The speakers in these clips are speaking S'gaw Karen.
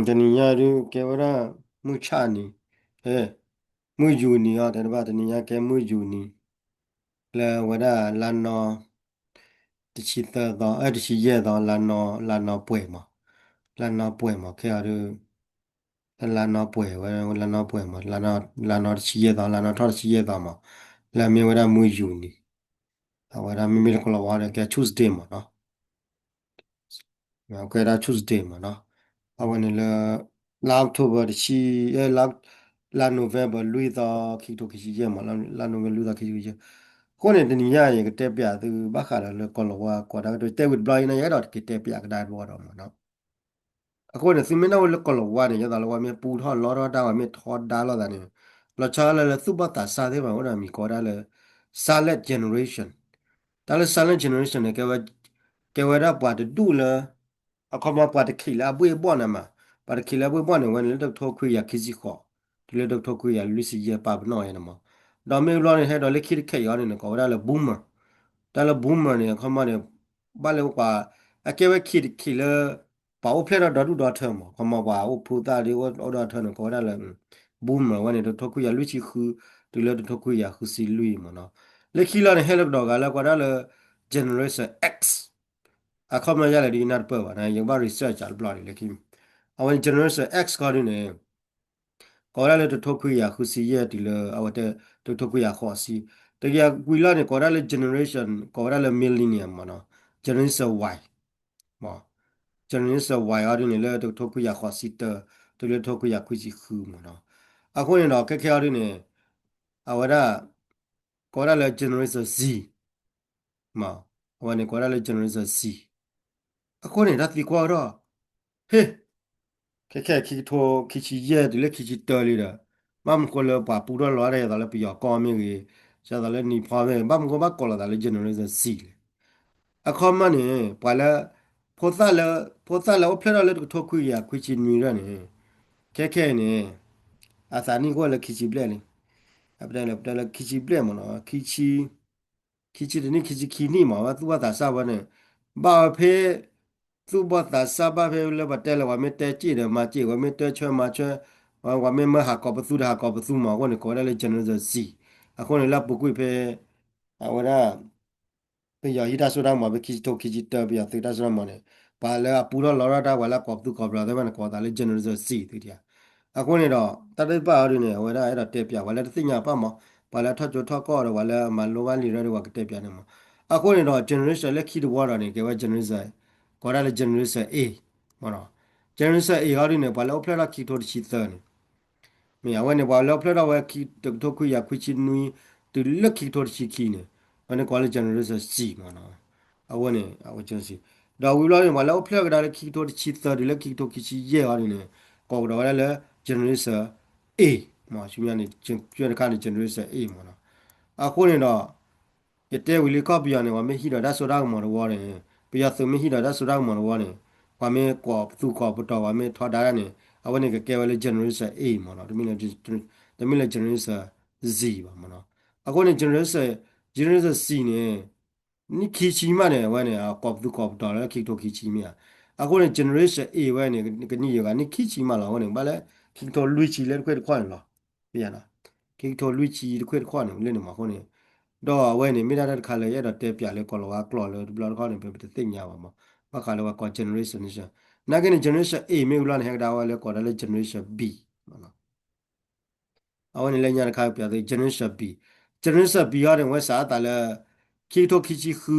တနံၤညါဒုးကဲဝဲဒၣ် မုၢ်ဆၣ်နံၤ, မုၢ်ယူၤနံၤအီၤ တဲတဘၣ် တနံၤညါကဲမုၢ်ယူၤနံၤ, လၢဝဲဒၣ်လါနီၤ တဆံသၢသီ အဲ တဆံယဲၢ်သီ လါနီၤ လါနီၤပှဲၤမး, လါနီၤပှဲၤမး ခဲအံၤဒုး လါနီၤပှဲၤဝဲ လါနီၤပှဲၤမး လါနီၤတဆံယဲၢ်သီ လါနီၤထီၣ်တဆံယဲၢ်သီမး, လၢမ့ၢ်ဝဲဒၣ်မုၢ်ယူၤနံၤ, အဝဲဒၣ်မ့မ့ၢ်လၢကီၢ်လီၤဝါဒီးကဲ Tuesday မးနီၤ ကဲဒၣ် Tuesday မးနီၤ, အဝဲန့ၣ်လၢ လါ October တဆံ, လါ November လွံၢ်သီ ခံကထိခံဆံယဲၢ်မး, လါ November လွံၢ်သီ ခံကထိခံဆံယဲၢ်, အဃိန့ၣ် တနံၤညါအံၤ ယကတဲပျးသုဘၣ်ဃးဒီးလၢကီၢ်လီၤဝါ ကိးတၢ်ကတိၤ တဲဝံၤတဘျီအံၤန့ၣ် ယအဲၣ်ဒိးက့ၤတဲပျးကဒါတဘျီဒီးမးနီၤ အဃိန့ၣ် သုမ့ၢ်နၢ်ဟူလၢကီၢ်လီၤဝါန့ၣ် ယသးလၢပှၤမ့ၢ်ပူထီၣ်လီထီၣ်တၢ် ပှၤမ့ၢ်ထီဒါလိာ်သးန့ၣ်, လီၤဆီလၢလၢသူၣ်ဘီၣ်သးစၢ်သ့ၣ်တဖၣ် အိၣ်ဒီးမံၤကိးဝဲဒၣ်လၢ silent generation, တၢ်လၢ silent generation န့ၣ် ကဲဝဲဒၣ်ပှၤတဒူၣ်လၢ အခီပညီပှၤတခံးလၢအဘှ့ၣ်အဘီၣ်န့ၣ်မး, ပှၤတခံးလၢအဘှ့ၣ်အဘီၣ်န့ၣ် ဝဲန့ၣ်လၢတကထိခွံကယၤခံဆံဃိး တုၤလၢတကထိခွံကယၤလွံၢ်ဆံယဲၢ် ပာ်ပနီၣ်ဝဲန့ၣ်မး, ဒီးမ့ၢ်ဘျီန့ၣ် ဟဲဒီးလၢခံတခဲအံၤအီၤန့ၣ် ကိးဝဲဒၣ်လၢ boomer, တၢ်လၢ boomer န့ၣ် အခီပညီန့ၣ် ဘၣ်လၢပှၤ အကဲဝဲခံတခံးလၢ ပှၤအိၣ်ဖျဲၣ်ထီၣ်ဒီဒူၣ်ဒီထၢမး, အခီပညီပှၤအိၣ်ဖူသၣ်ဒီးအိၣ်ဒီထၢန့ၣ် ကိးဝဲဒၣ်လၢ boomer ဝဲန့ၣ် တကထိခွံကယၤလွံၢ်ဆံဃု တုၤလၢတကထိခွံကယၤဃုဆံလွံၢ်မးနီၤ, လၢခံလီၤန့ၣ် ဟဲလၢကဒီးဂၤလၢကိးဝဲဒၣ်လၢ generation X, အခီပညီယလဲၣ်ဒ်ယနၢ်တပၢၢ်ဘၣ်န့ၣ် ယကဘၣ် research လၢဘျီန့ၣ်လၢခံ, အဝဲန့ၣ် generation X ခီဒုန့ၣ် ကိးဝဲဒၣ်လၢတကထိခွံကယၤဃုဆံယဲၢ်တုၤလၢ အဝဲတဲ တကထိခွံကယၤဃိးဆံ, တကယၤကွံာ်လီၤန့ၣ် ကိးဝဲဒၣ်လၢ generation ကိးဝဲဒၣ်လၢ millennium မးနီၤ, generation Y, generation Y အီၤဒုန့ၣ် လၢတကထိခွံကယၤဃိးဆံတၢ တုၤလၢတကထိခွံကယၤခွံဆံဃုမးနီၤ, အဃိန့ၣ်ဒီး ခဲခဲအီၤဒုန့ၣ် အဝဲဒၣ် ကိးဝဲဒၣ်လၢ generation Z မး, အဝဲန့ၣ်ကိးဝဲဒၣ်လၢ generation Z, အဃိန့ၣ် တၢ်သံကွၢ်ကဒီး ဟ့ၣ် ခဲခဲခံကထိခံဆံယဲၢ်တုၤလၢခံဆံတၢလံဒီး ဘၣ်မနုၤဃိလၢပှၤပူထီၣ်လီၤတၢ် ဒ်သိးလၢပယီၤကီၢ်မ့ၢ်ဂ့ၤ, ဒ်သိးလၢနံၤဖီမ့ၢ်ဂ့ၤ ဘၣ်မနုၤဃိဘၣ်ကိးလီၤသးလၢ generation Z လဲၣ်. အခီပညီန့ၣ် ပှၤလၢ ဖိသၣ်လၢ ဖိသၣ်လၢအိၣ်ဖျဲၣ်ထီၣ်လၢတကထိခွံကယၤခွံဆံနွံဒၣ်န့ၣ် ခဲခဲအံၤန့ၣ် အသးနံၣ်အိၣ်ဝဲလၢခံဆံဘျဲၣ်လံ, ပတဲလၢ ပတဲလၢခံဆံဘျဲၣ်မးနီၤ, ခံဆံ ခံဆံတနံၣ် ခံဆံခံနံၣ်မး ဝဲသူၣ်ဘီၣ်သးစၢ်ဝဲန့ၣ် ဘၣ်ဝဲဖဲ သူၣ်ဘီၣ်သးစၢ်ဘၣ်ဖဲလၢပတဲလၢ ပှၤမ့ၢ်တဲစ့ၣ်ဒီးမၤစ့ၣ်, ပှၤမ့ၢ်တဲဆၢမၤဆၢ, ပှၤမ့ၢ်မၢဟးကိးပသူဒီးဟးကိးပသူမး အဃိန့ၣ် ကိးဝဲဒၣ်လၢ generation Z, အဃိန့ၣ် လၢအပူၤကွံာ်ဖဲ အဝဲဒၣ် ပယီၤဟံးတၢ်စိတၢ်ကမီၤဖဲခံဆံထိခံဆံတၢ ပယီၤသုးတၢ်စိတၢ်ကမီၤန့ၣ် ပှၤလၢအပူထီၣ်လီထီၣ်တၢ် ပှၤလၢအကိးပသူကိးပဒီးသ့ၣ်တဖၣ်န့ၣ် ကိးသးလၢ generation Z သုတယၤ, အဃိန့ၣ်ဒီး တၢ်တဖၣ်အီၤဒုန့ၣ် အဝဲဒၣ်အဲၣ်ဒိးတဲပျး ပှၤလၢတသ့ၣ်ညါဘၣ်မး, ပှၤလၢထီၣ်ကၠိထီၣ်ကီၢ်ဒီး ပှၤလၢအမၤလိဘၣ်လံာ်ရၢဒီး ပှၤကတဲပျးန့ၣ်မး, အဃိန့ၣ်ဒီး generation လၢခံတဝီဒီးန့ၣ် ကဲဝဲ generation ကိးဒၣ်လၢ generation A မးနီၤ, generation A အီၤဒုန့ၣ် ပှၤလၢအိၣ်ဖျဲၣ်ထီၣ်ခံကထိတဆံသၢန့ၣ် မ့ၢ်အဝဲန့ၣ် ပှၤလၢအိၣ်ဖျဲၣ်ထီၣ်ဝဲ တကထိခွံကယၤခွံဆံနွံ တုၤလၢခံကထိတဆံခံန့ၣ် အဝဲန့ၣ်ကိးလၢ generation C မ့ၢ်နီၤ, အဝဲန့ၣ် အဝဲ generation C, ဒီးဝံၤဘျီန့ၣ် ပှၤလၢအိၣ်ဖျဲၣ်ကဒါလၢခံကထိတဆံသၢ တုၤလၢခံကထိခံဆံယဲၢ်အီၤဒ်န့ၣ် ကိးကဒီးဝဲဒၣ်လၢ generation A မ့ၢ် ဆူညါန့ၣ် ဆူညါတခါန့ၣ် generation A မ့ၢ်နီၤ, အဃိန့ၣ်ဒီး ယတဲဝံၤလံ ကီၢ်ပယီၤန့ၣ် ပှၤမ့ၢ်ဟံးဒီးတၢ်စိတၢ်ကမီၤတဝီန့ၣ် ပယီၤသုးမ့ၢ်ဟံးဒီးတၢ်စိတၢ်ကမီၤတဝီန့ၣ် ပှၤမ့ၢ်ကိးပသူကိးပတီၤ ပှၤမ့ၢ်ထီဒါတၢ်န့ၣ် အဝဲန့ၣ်ကကဲဝဲလၢ generation A မ့ၢ်နီၤ, တမ့ၢ်လၢ generation Z ဘၣ်မ့ၢ်နီၤ, အဃိန့ၣ် generation, generation C န့ၣ် နံၣ်ခံဆံမးန့ၣ် အဝဲန့ၣ် အကိးပသူကိးပတီၤလၢခံကထိခံဆံမ့ၢ်ဧါ, အဃိန့ၣ် generation A ဝဲန့ၣ် ကနံၣ်ယိၤဂၤ နံၣ်ခံဆံမးလီၤ, အဃိန့ၣ် ဘၣ်လၢခံကထိလွံၢ်ဆံလၢတခွဲၣ်တခီန့ၣ်လီၤ, ခံကထိလွံၢ်ဆံတခွဲၣ်တခီန့ၣ် လၢန့ၣ်မးအဃိန့ၣ်, ဒီးအဝဲန့ၣ် မ့ၢ်ဒၣ်တၢ်တခါလၢယအဲၣ်ဒိးတဲပျးလၢကီၢ်လီၤဝါကျိာ်လၢတဘျီတခီန့ၣ် ပတသ့ၣ်ညါဘၣ်မး, ဘၣ်ဃးလၢပှၤကိး generation န့ၣ်, နာ်က့န့ၣ် generation A မ့ၢ်ဝံၤလီၤန့ၣ် ဟဲကဒါဝဲလၢကိးဒၣ်လၢ generation B မ့ၢ်နီၤ အဝဲန့ၣ်လၢညါတခါပျးသု generation B, generation B အီၤန့ၣ် ဝဲစးအသးလၢ ခံကထိခံဆံဃု,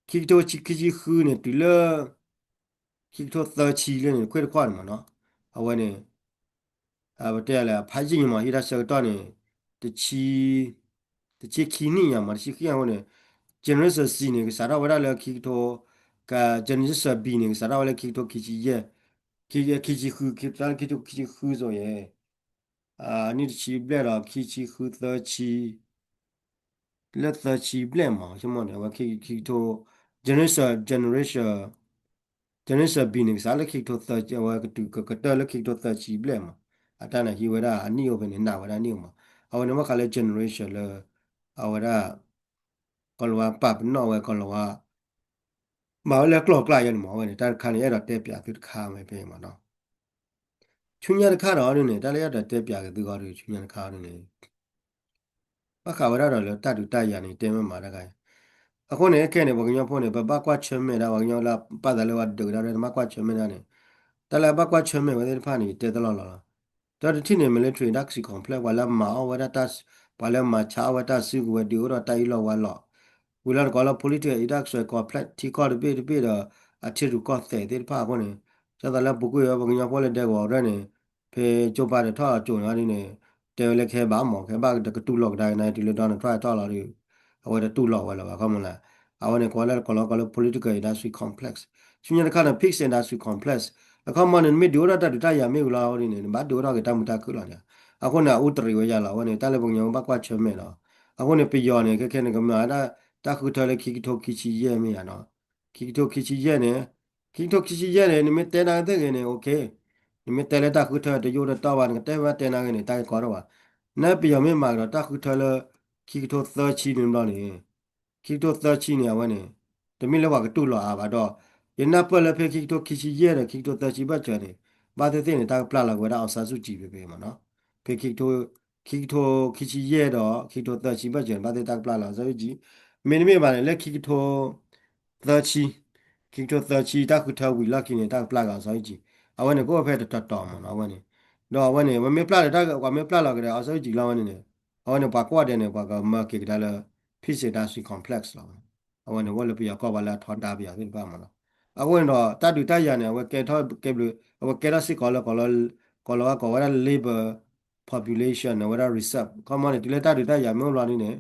ခံကထိခံဆံဃုန့ၣ် တုၤလၢ ခံကထိသၢဆံလၢန့ၣ် တခွဲၣ်တခီန့ၣ်မ့ၢ်နီၤ, အဝဲန့ၣ် ပတဲလဲၣ် ဖးယံာ်န့ၣ်မး ဟံးတၢ်ဆၢကတီၢ်န့ၣ် တဆံ တဆံခံနံၣ်ညါမး တဆံခံနံၣ်အဃိန့ၣ် generation C န့ၣ် ကစးထီၣ်ဝဲဒၣ်လၢခံကထိ က generation B န့ၣ် ကစးထီၣ်ဝဲလၢခံကထိခံဆံယဲၢ်, ခံ ခံဆံဃု ခံ ခံကထိခံဆံဃုစိၤယဲၢ် နံၣ်တဆံဘျဲၣ်ဒီး ခံဆံဃု သၢဆံ လၢသၢဆံဘျဲၣ်မး ဆိကမိၣ်န့ၣ် အဝဲခံ ခံကထိ generation, generation, generation B န့ၣ် ကစးလၢခံကထိသၢဆံ အဝဲကတုၤကကတၢၢ်လၢခံကထိသၢဆံဘျဲၣ်မး, အတၢ်န့ၣ်ဟံးဝဲဒၣ်အနံၣ်အိၣ်ဖဲန့ၣ် နာ်ဝဲဒၣ်အနံၣ်အိၣ်မး, အဝဲန့ၣ်ဘၣ်ဃးလၢ generation လၢ အဝဲဒၣ် ကီၢ်လီၤဝါပာ်ပနီၣ်ဝဲကီၢ်လီၤဝါ မၤဝဲလၢကျိာ်ကျါယဲန့ၣ်မး အဝဲန့ၣ် တၢ်တခါန့ၣ် အဲၣ်ဒိးတဲပျးသုတခါဝဲဖဲမးနီၤ ဆူညါတခါဒီးဒ်န့ၣ် တၢ်လၢယအဲၣ်ဒိးတဲပၠးက့ၤသုဂီၢ်ဒီး ဆူညါတခါဒ်န့ၣ် ဘၣ်ဃးဝဲဒၣ်ဒီးလၢတၢ်ဒုးတၢ်ယၤန့ၣ် တဲမ့ၢ်မၤတၢ်ဂၤအံၤ, အဃိန့ၣ် ခဲန့ၣ် ပှၤကညီဖိန့ၣ် ပဘၣ်ကွၢ်ဆၢၣ်မဲာ်ဒၣ် ပှၤကညီလၢပာ်သးလၢပှၤဒုးကဒါဒီး နဘၣ်ကွၢ်ဆၢၣ်မဲာ်ဒၣ်န့ၣ်, တၢ်လၢအဘၣ်ကွၢ်ဆၢၣ်မဲာ်ဝဲသ့ၣ်တဖၣ်န့ၣ် ယတဲတလီၢ်လီၤလီၤ. ဒီးတထံၣ်န့ၣ် military industrial complex ပှၤလၢမၤအီၣ်ဝဲဒၣ်တၢ်, ပှၤလၢမၤဆါအီၣ်ဝဲတၢ်စုကဝဲၤ ဒုးအိၣ်ဒီးတၢ်အံၣ်လီၢ်ဝါလီၢ်, ဝံၤလီၤတကီးလၢ political industrial complex ထံကီၢ်တဘ့ၣ်တဘ့ၣ်ဒီး အထံရူၢ်ကီၢ်သဲးသ့ၣ်တဖၣ်အဃိန့ၣ်, ဒ်သိးလၢပူၤကွံာ်ဝဲပှၤကညီဖိလၢဒဲကဝီၤရဲၣ်န့ၣ်, ဖဲကၠိပၤဒီးထီၣ်လီၤကၠိန့ၣ်ဒ်န့ၣ်, တဲဝဲလၢကဟဲဘၣ်မး ကဟဲဘၣ်တကတူၢ်လိာ်ကဒါက့ၤန့ၣ် တုၤလၢ Donald Trump ထီၣ်လီၤဒီး အဝဲတတူၢ်လိာ်ဝဲလၢၤဘၣ် ခီမီလဲၣ်. အဝဲန့ၣ် ကိးလၢကီးလီၤကီးလၢ political industrial complex, ဆူညါတခါန့ၣ် peace industrial complex, အခီမီန့ၣ် နမ့ၢ်ဒုးအိၣ်ထီၣ်တၢ်ဒုးတၢ်ယၤမ့ၢ်ဝံၤလီၤဒ်န့ၣ် နဘၣ်ဒုးအိၣ်ထီၣ်က့ၤတၢ်မုာ်တၢ်ခုၣ်လီၤန့ၣ်, အဃိန့ၣ် အအူတရံးဝဲယၤလီၤ အဝဲန့ၣ် တၢ်လၢပှၤကညီဘၣ်ကွၢ်ဆၢၣ်မဲာ်လီၤ. အဃိန့ၣ် ပယီၤန့ၣ် ခဲခဲန့ၣ် ကမၤဒၣ် တၢ်ဃုထၢလၢခံကထိခံဆံယဲၢ်မ့ၢ်ယါနီၤ, ခံကထိခံဆံယဲၢ်န့ၣ်, ခံကထိခံဆံယဲၢ်န့ၣ် နမ့ၢ်တဲနာ်က့ၤသ့ၣ်ဂ့ၤန့ၣ် okay, နမ့ၢ်တဲလၢတၢ်ဃုထၢတယိတတီဘၣ် နကတဲဘၣ်တဲနာ်က့ၤန့ၣ် တၢ်ဂ့ၢ်ကီထီၣ်ဘၣ်. နပယီၤမ့ၢ်မၤကဒီးတၢ်ဃုထၢလၢ ခံကထိသၢဆံန့ၣ်ဘျီန့ၣ်, ခံကထိသၢဆံန့ၣ် အဝဲန့ၣ် တမ့ၢ်လၢပှၤကတူၢ်လိာ်အါဘၣ်ဒီး, ယနၢ်ပၢၢ်လၢဖဲခံကထိခံဆံယဲၢ်ဒီး ခံကထိသၢဆံဘၢၣ်စၢၤန့ၣ်, ဘၣ်သ့ၣ်သ့ၣ်န့ၣ် တၢ်ကပျၢ်လီၤက့ၤဝဲဒၣ် အောင်ဆန်းစုကြည် ဖဲဖဲမ့ၢ်နီၤ, ဖဲ ခံကထိခံဆံယဲၢ်ဒီး ခံကထိသၢဆံဘၢၣ်စၢၤန့ၣ် ဘၣ်သ့ၣ်တၢ်ကပျၢ်လီၤ အောင်ဆန်းစုကြည်, မ့တမ့ၢ်ဘၣ်န့ၣ် လၢခံကထိ သၢဆံ, ခံကထိသၢဆံ တၢ်ဃုထၢဝံၤလီၢ်ခံန့ၣ် တၢ်ကပျၢ်က့ၤ အောင်ဆန်းစုကြည်, အဝဲန့ၣ်ကအိၣ်ဖဲတတီၤတီၤမ့ၢ်နီၤ အဝဲန့ၣ်, ဒီးအဝဲန့ၣ် ပမ့ၢ်ပျၢ်လီၤတၢ် ပှၤမ့ၢ်ပျၢ်လီၤက့ၤဒီး အောင်ဆန်းစုကြည် လီၤဝဲန့ၣ်န့ၣ်, အဝဲန့ၣ် ပှၤကိးဂၤဒဲးန့ၣ် ပှၤကမၤက့ၤကဒါလၢ peace industrial complex လီၤ. အဝဲန့ၣ် အိၣ်လၢပယီၤကီၢ်ပှၤလၢအထီဒါပယီၤသ့ၣ်တဖၣ်မ့ၢ်နီၤ, အဃိန့ၣ်ဒီး တၢ်ဒုးတၢ်ယၤန့ၣ် အဝဲကဲထီၣ်ကဲဘျုး အဝဲကဲထီၣ်စ့ၢ်ကီးလၢ ကီးလီၤဝဲကိးဝဲဒၣ် labor population န့ၣ် ဝဲဒၣ် reserve ခီမီန့ၣ် တုၤလၢတၢ်ဒုးတၢ်ယၤမ့ၢ်အိၣ်လီၤဒ်န့ၣ်,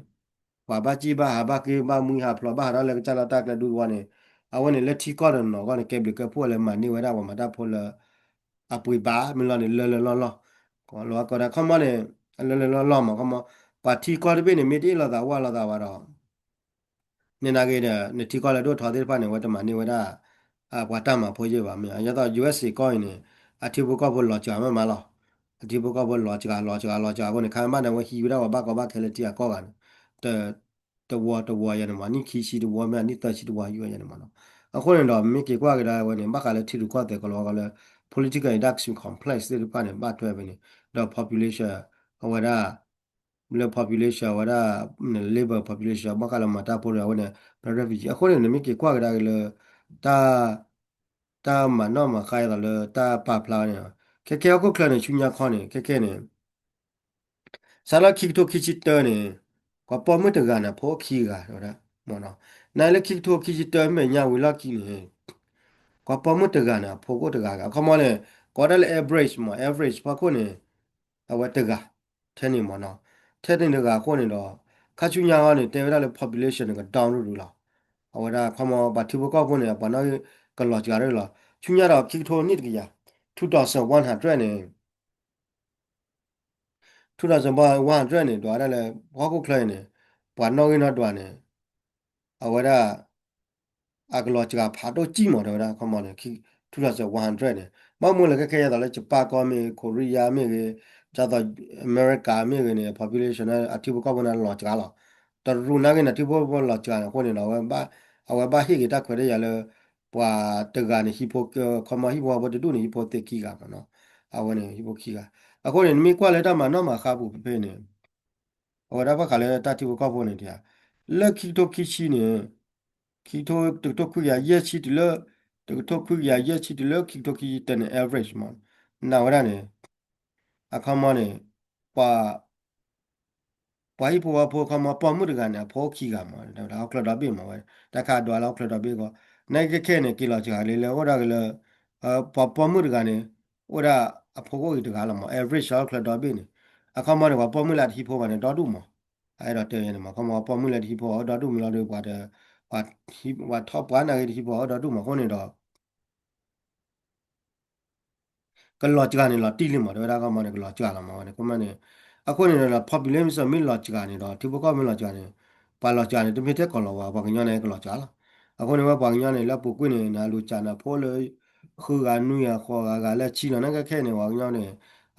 ပှၤဘၣ်စံၣ်ဘၣ်ဟးဘၣ်က့ဘၣ်မှံဟးဖျိးဘၣ်ဟးထီၣ်လၢကစၢ်လီၢ်တၢ်ကျဲဒူၣ်ဝီန့ၣ်, အဝဲန့ၣ်လၢထံကီၢ်တနီၤဂီၢ်န့ၣ် ကဲဘျုးကဲဖှိၣ်လၢမၤန့ၢ်ဝဲဒၣ်ပှၤမၤတၢ်ဖိလၢ အပှ့ၤဘၣ်မ့ၢ်လီၤန့ၣ် လၢလၢလီၢ်လီၢ်, လီၤကီးဒၣ်ခီမီန့ၣ် လၢလၢလီၢ်လီၢ်မး ခီမီ, ပှၤထံကီၢ်တဘ့ၣ်န့ၣ် မ့ၢ်တအ့ၣ်လိာ်သးဝၢ်လိာ်သးဘၣ်ဒီး န့ၣ်နာ်က့ဒီး နထံကီၢ်လၢဒိၣ်ထီသ့ၣ်တဖၣ်န့ၣ် အဝဲတမၤန့ၢ်ဝဲဒၣ် ပှၤတၢ်မၤဖိယဲၢ်ဘၣ်မ့ၢ်, ဒ်သိး ယူၢ်အ့းစ့ၣ် ကီၢ်အံၤန့ၣ် အထံဖိကီၢ်ဖိလီၤစှၤမးမးလီၤ. အထံဖိကီၢ်ဖိလီၤစှၤ လီၤစှၤ လီၤစှၤအဃိန့ၣ် ခါဘၣ်န့ၣ် အဝဲဟံးဝဲဒၣ်ပှၤဘၣ်ကီဘၣ်ခဲလၢထံအကီၢ်ဂၤန့ၣ် တဝီတဝီယဲန့ၣ်မး နံၣ်ခံဆံတဝီမ့ၢ် နံၣ်သၢဆံတဝီဟံးဝဲယဲန့ၣ်မးနီၤ. အဃိန့ၣ်ဒီး မ့ၢ်က့ၤကွၢ်ကဒါဝဲန့ၣ် ဘၣ်ဃးလၢထံရူၢ်ကီၢ်သဲးကီးလီၤဝဲလၢ political industrial complex သ့ၣ်တဖၣ်န့ၣ် ဘၣ်ထွဲဖဲန့ၣ် ဒီး population အဝဲဒၣ် လၢ population အဝဲဒၣ် labor population ဘၣ်ဃးလၢမၤတၢ်ဖိဒီးအဝဲန့ၣ် refugee အဃိန့ၣ် နမ့ၢ်က့ၤကွၢ်ကဒါက့ၤလၢ တၢ် တၢ်မၤနီၣ်မၤဃါအသိးလၢတၢ်ပာ်ဖျါန့ၣ်, ခဲခဲဟီၣ်ခိၣ်ချၢန့ၣ် ဆူညါခီန့ၣ် ခဲခဲန့ၣ် စးလၢခံကထိခံဆံတၢန့ၣ် ပှၤပိာ်မုၣ်တဂၤန့ၣ် အဖိခံဂၤဝဲဒၣ်, မ့ၢ်နီၤ, နလၢခံကထိခံဆံတၢမဲာ်ညါဝံၤလီၢ်ခံန့ၣ် ပှၤပိာ်မုၣ်တဂၤန့ၣ် အဖိကအိၣ်တဂၤဂၤ အခီမီန့ၣ် ကိးဒၣ်လၢ average မး average ဖီခိၣ်န့ၣ် အဝဲတဂၤ ထဲန့ၣ်မ့ၢ်နီၤ, ထဲန့ၣ်တဂၤအဃိန့ၣ်ဒီး ခါဆူညါဟီန့ၣ် တဲဝဲဒၣ်လၢ population န့ၣ် က down ရူၢ်ရူၢ်လီၤ. အဝဲဒၣ်ခီမီ ပှၤထံဖိကီၢ်ဖိန့ၣ် ပှၤနီၣ်ဂံၢ်ကလီၤစှၤရူၢ်လီၤ. ဆူညါဒီးခံကထိနံၣ်တကယၤ two thousand one hundred န့ၣ် two thousand one hundred န့ၣ် ဒွးဒၣ်လၢ ဟီၣ်ခိၣ်ချၢအံၤန့ၣ် ပှၤနီၣ်ဂံၢ်နီၣ်ဒွးန့ၣ် အဝဲဒၣ် အကလီၤစှၤဖးဒိၣ်ကံၣ်မး တဲဝဲဒၣ် ခီမီန့ၣ် two thousand one hundred န့ၣ် ဘၣ်မနုၤလဲၣ် ခဲခဲအသိးလၢ ယပၣ်ကီၢ်မ့ၢ်ဂ့ၤ ကိရံယါမ့ၢ်ဂ့ၤ ဒ်သိး အမဲရကၤမ့ၢ်ဂ့ၤန့ၣ် population န့ၣ် အထံဖိကီၢ်ဖိန့ၣ်လီၤစှၤလီၤ. တရူးနာ်က့န့ၣ် ထံဖိကီၢ်ဖိလီၤစှၤန့ၣ် အဃိန့ၣ်ဒီး အဝဲဘၣ်ဟ့ၣ်က့ၤတၢ်ခွဲးတၢ်ယာ်လၢ ပှၤတဂၤန့ၣ် ဟံးဖိ ခီမီဟံၣ်ဖိဃီဖိတဒူၣ်န့ၣ် ဟံးဖိသ့ခံဂၤမ့ၢ်နီၤ. အဝဲန့ၣ် ဟံးဖိခံဂၤ အဃိန့ၣ် နမ့ၢ်ကွၢ်လၢတၢ်မၤနီၣ်မၤဃါပူၤဖဲဖဲန့ၣ် အဝဲဒၣ်ဘၣ်ဃးလၢတၢ်ထံဖိကီၢ်ဖိန့ၣ် လၢခံကထိခံဆံန့ၣ် ခံကထိ တကထိခွံကယၤယဲၢ်ဆံတုၤလၢ တကထိခွံကယၤယဲၢ်ဆံတုၤလၢခံကထိခံဆံတၢန့ၣ် average မ့ၢ် နာ်ဝဲဒၣ်န့ၣ် အခီမီန့ၣ် ပှၤ ပှၤဟံၣ်ဖိဃီဖိခီမီ ပိာ်မုၣ်တဂၤန့ၣ် အဖိခံဂၤမ့ၢ် ဟီၣ်ခိၣ်ချၢဒီဘ့ၣ်မ့ၢ်ဝဲ တၢ်ခးဒွးလၢဟီၣ်ခိၣ်ချၢဒီဘ့ၣ်အဂီၢ် နာ်က့ခဲခဲန့ၣ် က့ၤလီၤစှၤလံလၢအိၣ်ဒၣ်က့ၤလၢ ပှၤပိာ်မုၣ်တဂၤန့ၣ် အိၣ်ဒၣ်အဖိကအိၣ်ဂ့ၤတဂၤလီၤမ့ၢ် average ဟီၣ်ခိၣ်ချၢဒီဘ့ၣ်န့ၣ် အခီမီန့ၣ် ပှၤပိာ်မုၣ်လၢအတဟံးဖိဘၣ်န့ၣ် ဒီဒူၣ်မ့ၢ် အအဲၣ်ဒိးတဲန့ၣ်မ့ၢ် ခီမီပှၤပိာ်မုၣ်လၢတဟံးဖိအီၤဒီဒူၣ်မ့ၢ်လီၤဒီး ပှၤ ပှၤထီၣ်ပှၤနာ်က့တဟံးဖိအီၤဒီဒူၣ်မ့ၢ်အဃိန့ၣ်ဒီး ကလီၤစှၤန့ၣ်လီၤတံၢ်လံမ့ၢ် တဲဝဲဒၣ်ခီမီန့ၣ် ကလီၤစှၤလီၤမ့ၢ်ဝဲန့ၣ် ခီမီန့ၣ် အဃိန့ၣ်ဒီး population မ့ၢ်လီၤစှၤန့ၣ်ဒီး ထံဖိကီၢ်ဖိမ့ၢ်လီၤစှၤန့ၣ် ပှၤလီၤစှၤန့ၣ် တမ့ၢ်ထဲကီၢ်လီၤဝဲ ပှၤကညီန့ၣ်ကလီၤစှၤလီၤ. အဃိန့ၣ်ဝဲပှၤကညီန့ၣ် လၢပူၤကွံာ်န့ၣ် နလူၤစှၤန့ၣ် အဖိလၢ ဃုဂၤနွံဂၤဃိးဂၤဂၤလၢဆံလီၤ နာ်က့ခဲန့ၣ် ပှၤကညီန့ၣ်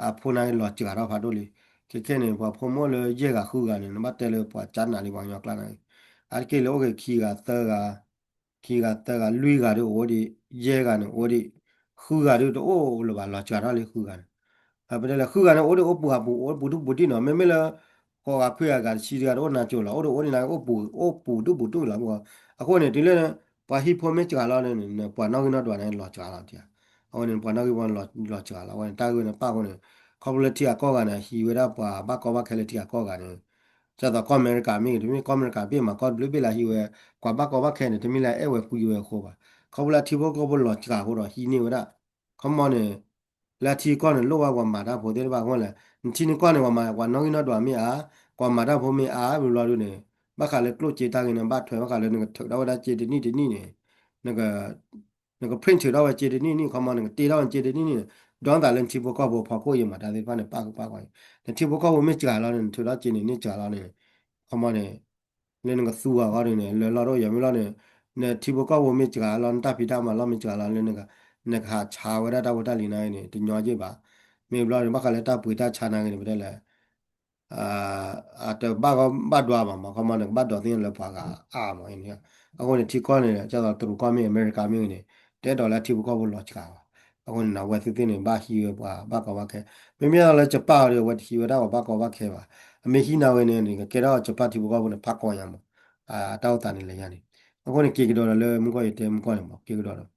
အဖိနာ်က့လီၤစှၤထီၣ်ဖးဒိၣ်လံ. ခဲခဲန့ၣ် ပှၤဖိမ့ၢ်အိၣ်လၢယဲၢ်ဂၤဃုဂၤန့ၣ် နဘၣ်တဲလၢပှၤကၢနးလံပှၤကညီကျါနာ်က့ အါတက့ၢ်လၢအိၣ်က့ၤခံဂၤသၢဂၤ ခံဂၤသၢဂၤ လွံၢ်ဂၤဒုးအိၣ်ဒံး ယဲၢ်ဂၤန့ၣ်အိၣ်ဒံး ဃုဂၤဒုးတအိၣ်လၢၤဘၣ် လီၤစှၤထီၣ်လံဃုဂၤန့ၣ် ပတဲလၢဃုဂၤန့ၣ် အိၣ်ဒံးအိၣ်ပူၤဟးပူၤ အိၣ်ပူၤဒူၣ်ပူၤတံၣ်နီၤ မ့မ့ၢ်လၢ ဃိးဂၤခွံဂၤဂၤတဆံတဂၤတအိၣ်နါကၠိလီၤ အိၣ်ဒံးအိၣ်ဒံးနါအိၣ်ပူၤ အိၣ်ပူၤဒူၣ်ပူၤတံၣ်လီၤ မ့ၢ် အဃိန့ၣ် တုၤလၢ ပှၤဟံၣ်ဖိမ့ၢ်စှၤလီၤန့ၣ် ပှၤနီၣ်ဂံၢ်နီၣ်ဒွးန့ၣ် လီၤစှၤလီၤတံၢ် အဝဲန့ၣ် ပှၤနီၣ်ဂံၢ်ပှၤလီၤစှၤလီၤ အဝဲန့ၣ် တၢ်ဂ့ၢ်ဝဲန့ၣ်ပၣ်အဃိန့ၣ် ခီဖျိလၢထံဂၤကီၢ်ဂၤန့ၣ် ဟံးဝဲဒၣ်ပှၤဘၣ်ကီဘၣ်ခဲလၢထံဂၤကီၢ်ဂၤန့ၣ် ဒ်သိးကီၢ်အမဲရကၤမ့ၢ်ဂ့ၤ တမ့ၢ်ကီၢ်အမဲရကၤဘ့ၣ်မး ကီၢ်တဘျုးဘ့ၣ်လၢဟံးဝဲ ပှၤဘၣ်ကီဘၣ်ခဲန့ၣ် တမ့ၢ်လၢအဲၣ်ဝဲကွံဝဲအဃိဘၣ် ခီဖျိလၢထံဖိကီၢ်ဖိလီၤစှၤအဃိဒီးဟံးန့ၢ်ဝဲဒၣ် ခီမီန့ၣ် လၢထံကီၢ်န့ၣ် လိၣ်ဘၣ်ပှၤမၤတၢ်ဖိသ့ၣ်တဖၣ်အဃိလဲၣ် နထံနကီၢ်န့ၣ် ပှၤမၤပှၤနီၣ်ဂံၢ်နီၣ်ဒွးမ့ၢ်အါ ပှၤမၤတၢ်ဖိမ့ၢ်အါ ဘျီဒုန့ၣ် ဘၣ်ဃးလၢကျိၣ်စ့တၢ်ဂ့ၢ်န့ၣ် ဘၣ်ထွဲဘၣ်ဃးလၢနကထုးထီၣ်ဝဲဒၣ်စ့တနံၣ်တနံၣ်န့ၣ် နက print ထုးထီၣ်ဝဲစ့တနံၣ်နံၣ် ခီမီ နကတ့ထီၣ်ဝဲစ့တနံၣ်နံၣ်န့ၣ် ဒီးသးလၢနထံဖိကီၢ်ဖိဖီခိၣ်အံၤမၤတၢ်သ့ၣ်တဖၣ်န့ၣ် ပၣ်ဃုာ်ပၣ်ဃုာ်အံၤ နထံဖိကီၢ်ဖိမ့ၢ်စှၤလီၤန့ၣ် နထုးထီၣ်စ့န့ၣ် န့ၢ်စှၤလီၤန့ၣ် ခီမီန့ၣ် လၢနကသူအဂီၢ်ဒုန့ၣ် လၢလီၢ်တအိၣ်ယၤမ့ၢ်လီၤန့ၣ် နထံဖိကီၢ်ဖိမ့ၢ်စှၤလီၤ နတၢ်ဖံးတၢ်မၤလီၢ်မ့ၢ်စှၤလီၤလၢ နကဟးဆါဝဲဒၣ်တၢ်ဖိတၢ်လံၤန့ၣ်န့ၣ် တညီယ့ၢ်ဘၣ် မ့ၢ်ဘျီန့ၣ် ဘၣ်ဃးလၢတၢ်ပှ့ၤတၢ်ဆါန့ၣ်ဂ့ၤန့ၣ် ပတဲလဲၣ် အတဘၣ်ဘၣ်ဒွးဘၣ်မး ခီမီန့ၣ် ကဘၣ်ဒိးသ့ၣ်ညါလၢပှၤဂၤအါမး အဃိန့ၣ် ထံကီၢ်န့ၣ် ဒ်သိးတရူးကီၢ်မ့ၢ်ဂ့ၤ အမဲရကၤမ့ၢ်ဂ့ၤန့ၣ် တအဲၣ်ဒိးလၢထံဖိကီၢ်ဖိလီၤစှၤဘၣ် အဃိန့ၣ် အဝဲသ့ၣ်သ့ၣ်န့ၣ် ဘၣ်ဟံးဝဲပှၤဘၣ်ကီဘၣ်ခဲ မ့မ့ၢ်လၢ Japan အံၤဒီး အဝဲတဟံးဝဲဒၣ်ပှၤဘၣ်ကီဘၣ်ခဲဘၣ် အမ့ၢ်ဟံးန့ၢ်ဝဲန့ၣ်န့ၣ် ကကဲထီၣ် Japan ထံဖိကီၢ်ဖိန့ၣ် ဖးကီညါမး တၢ်အိၣ်သးန့ၣ်လၢညါန့ၣ် အဃိန့ၣ် က့ၤကဒီးဒီးလၢမုၢ်ကီၢ်ယတဲမုၢ်ကီၢ်န့ၣ်မး က့ၤကဒီးဒီး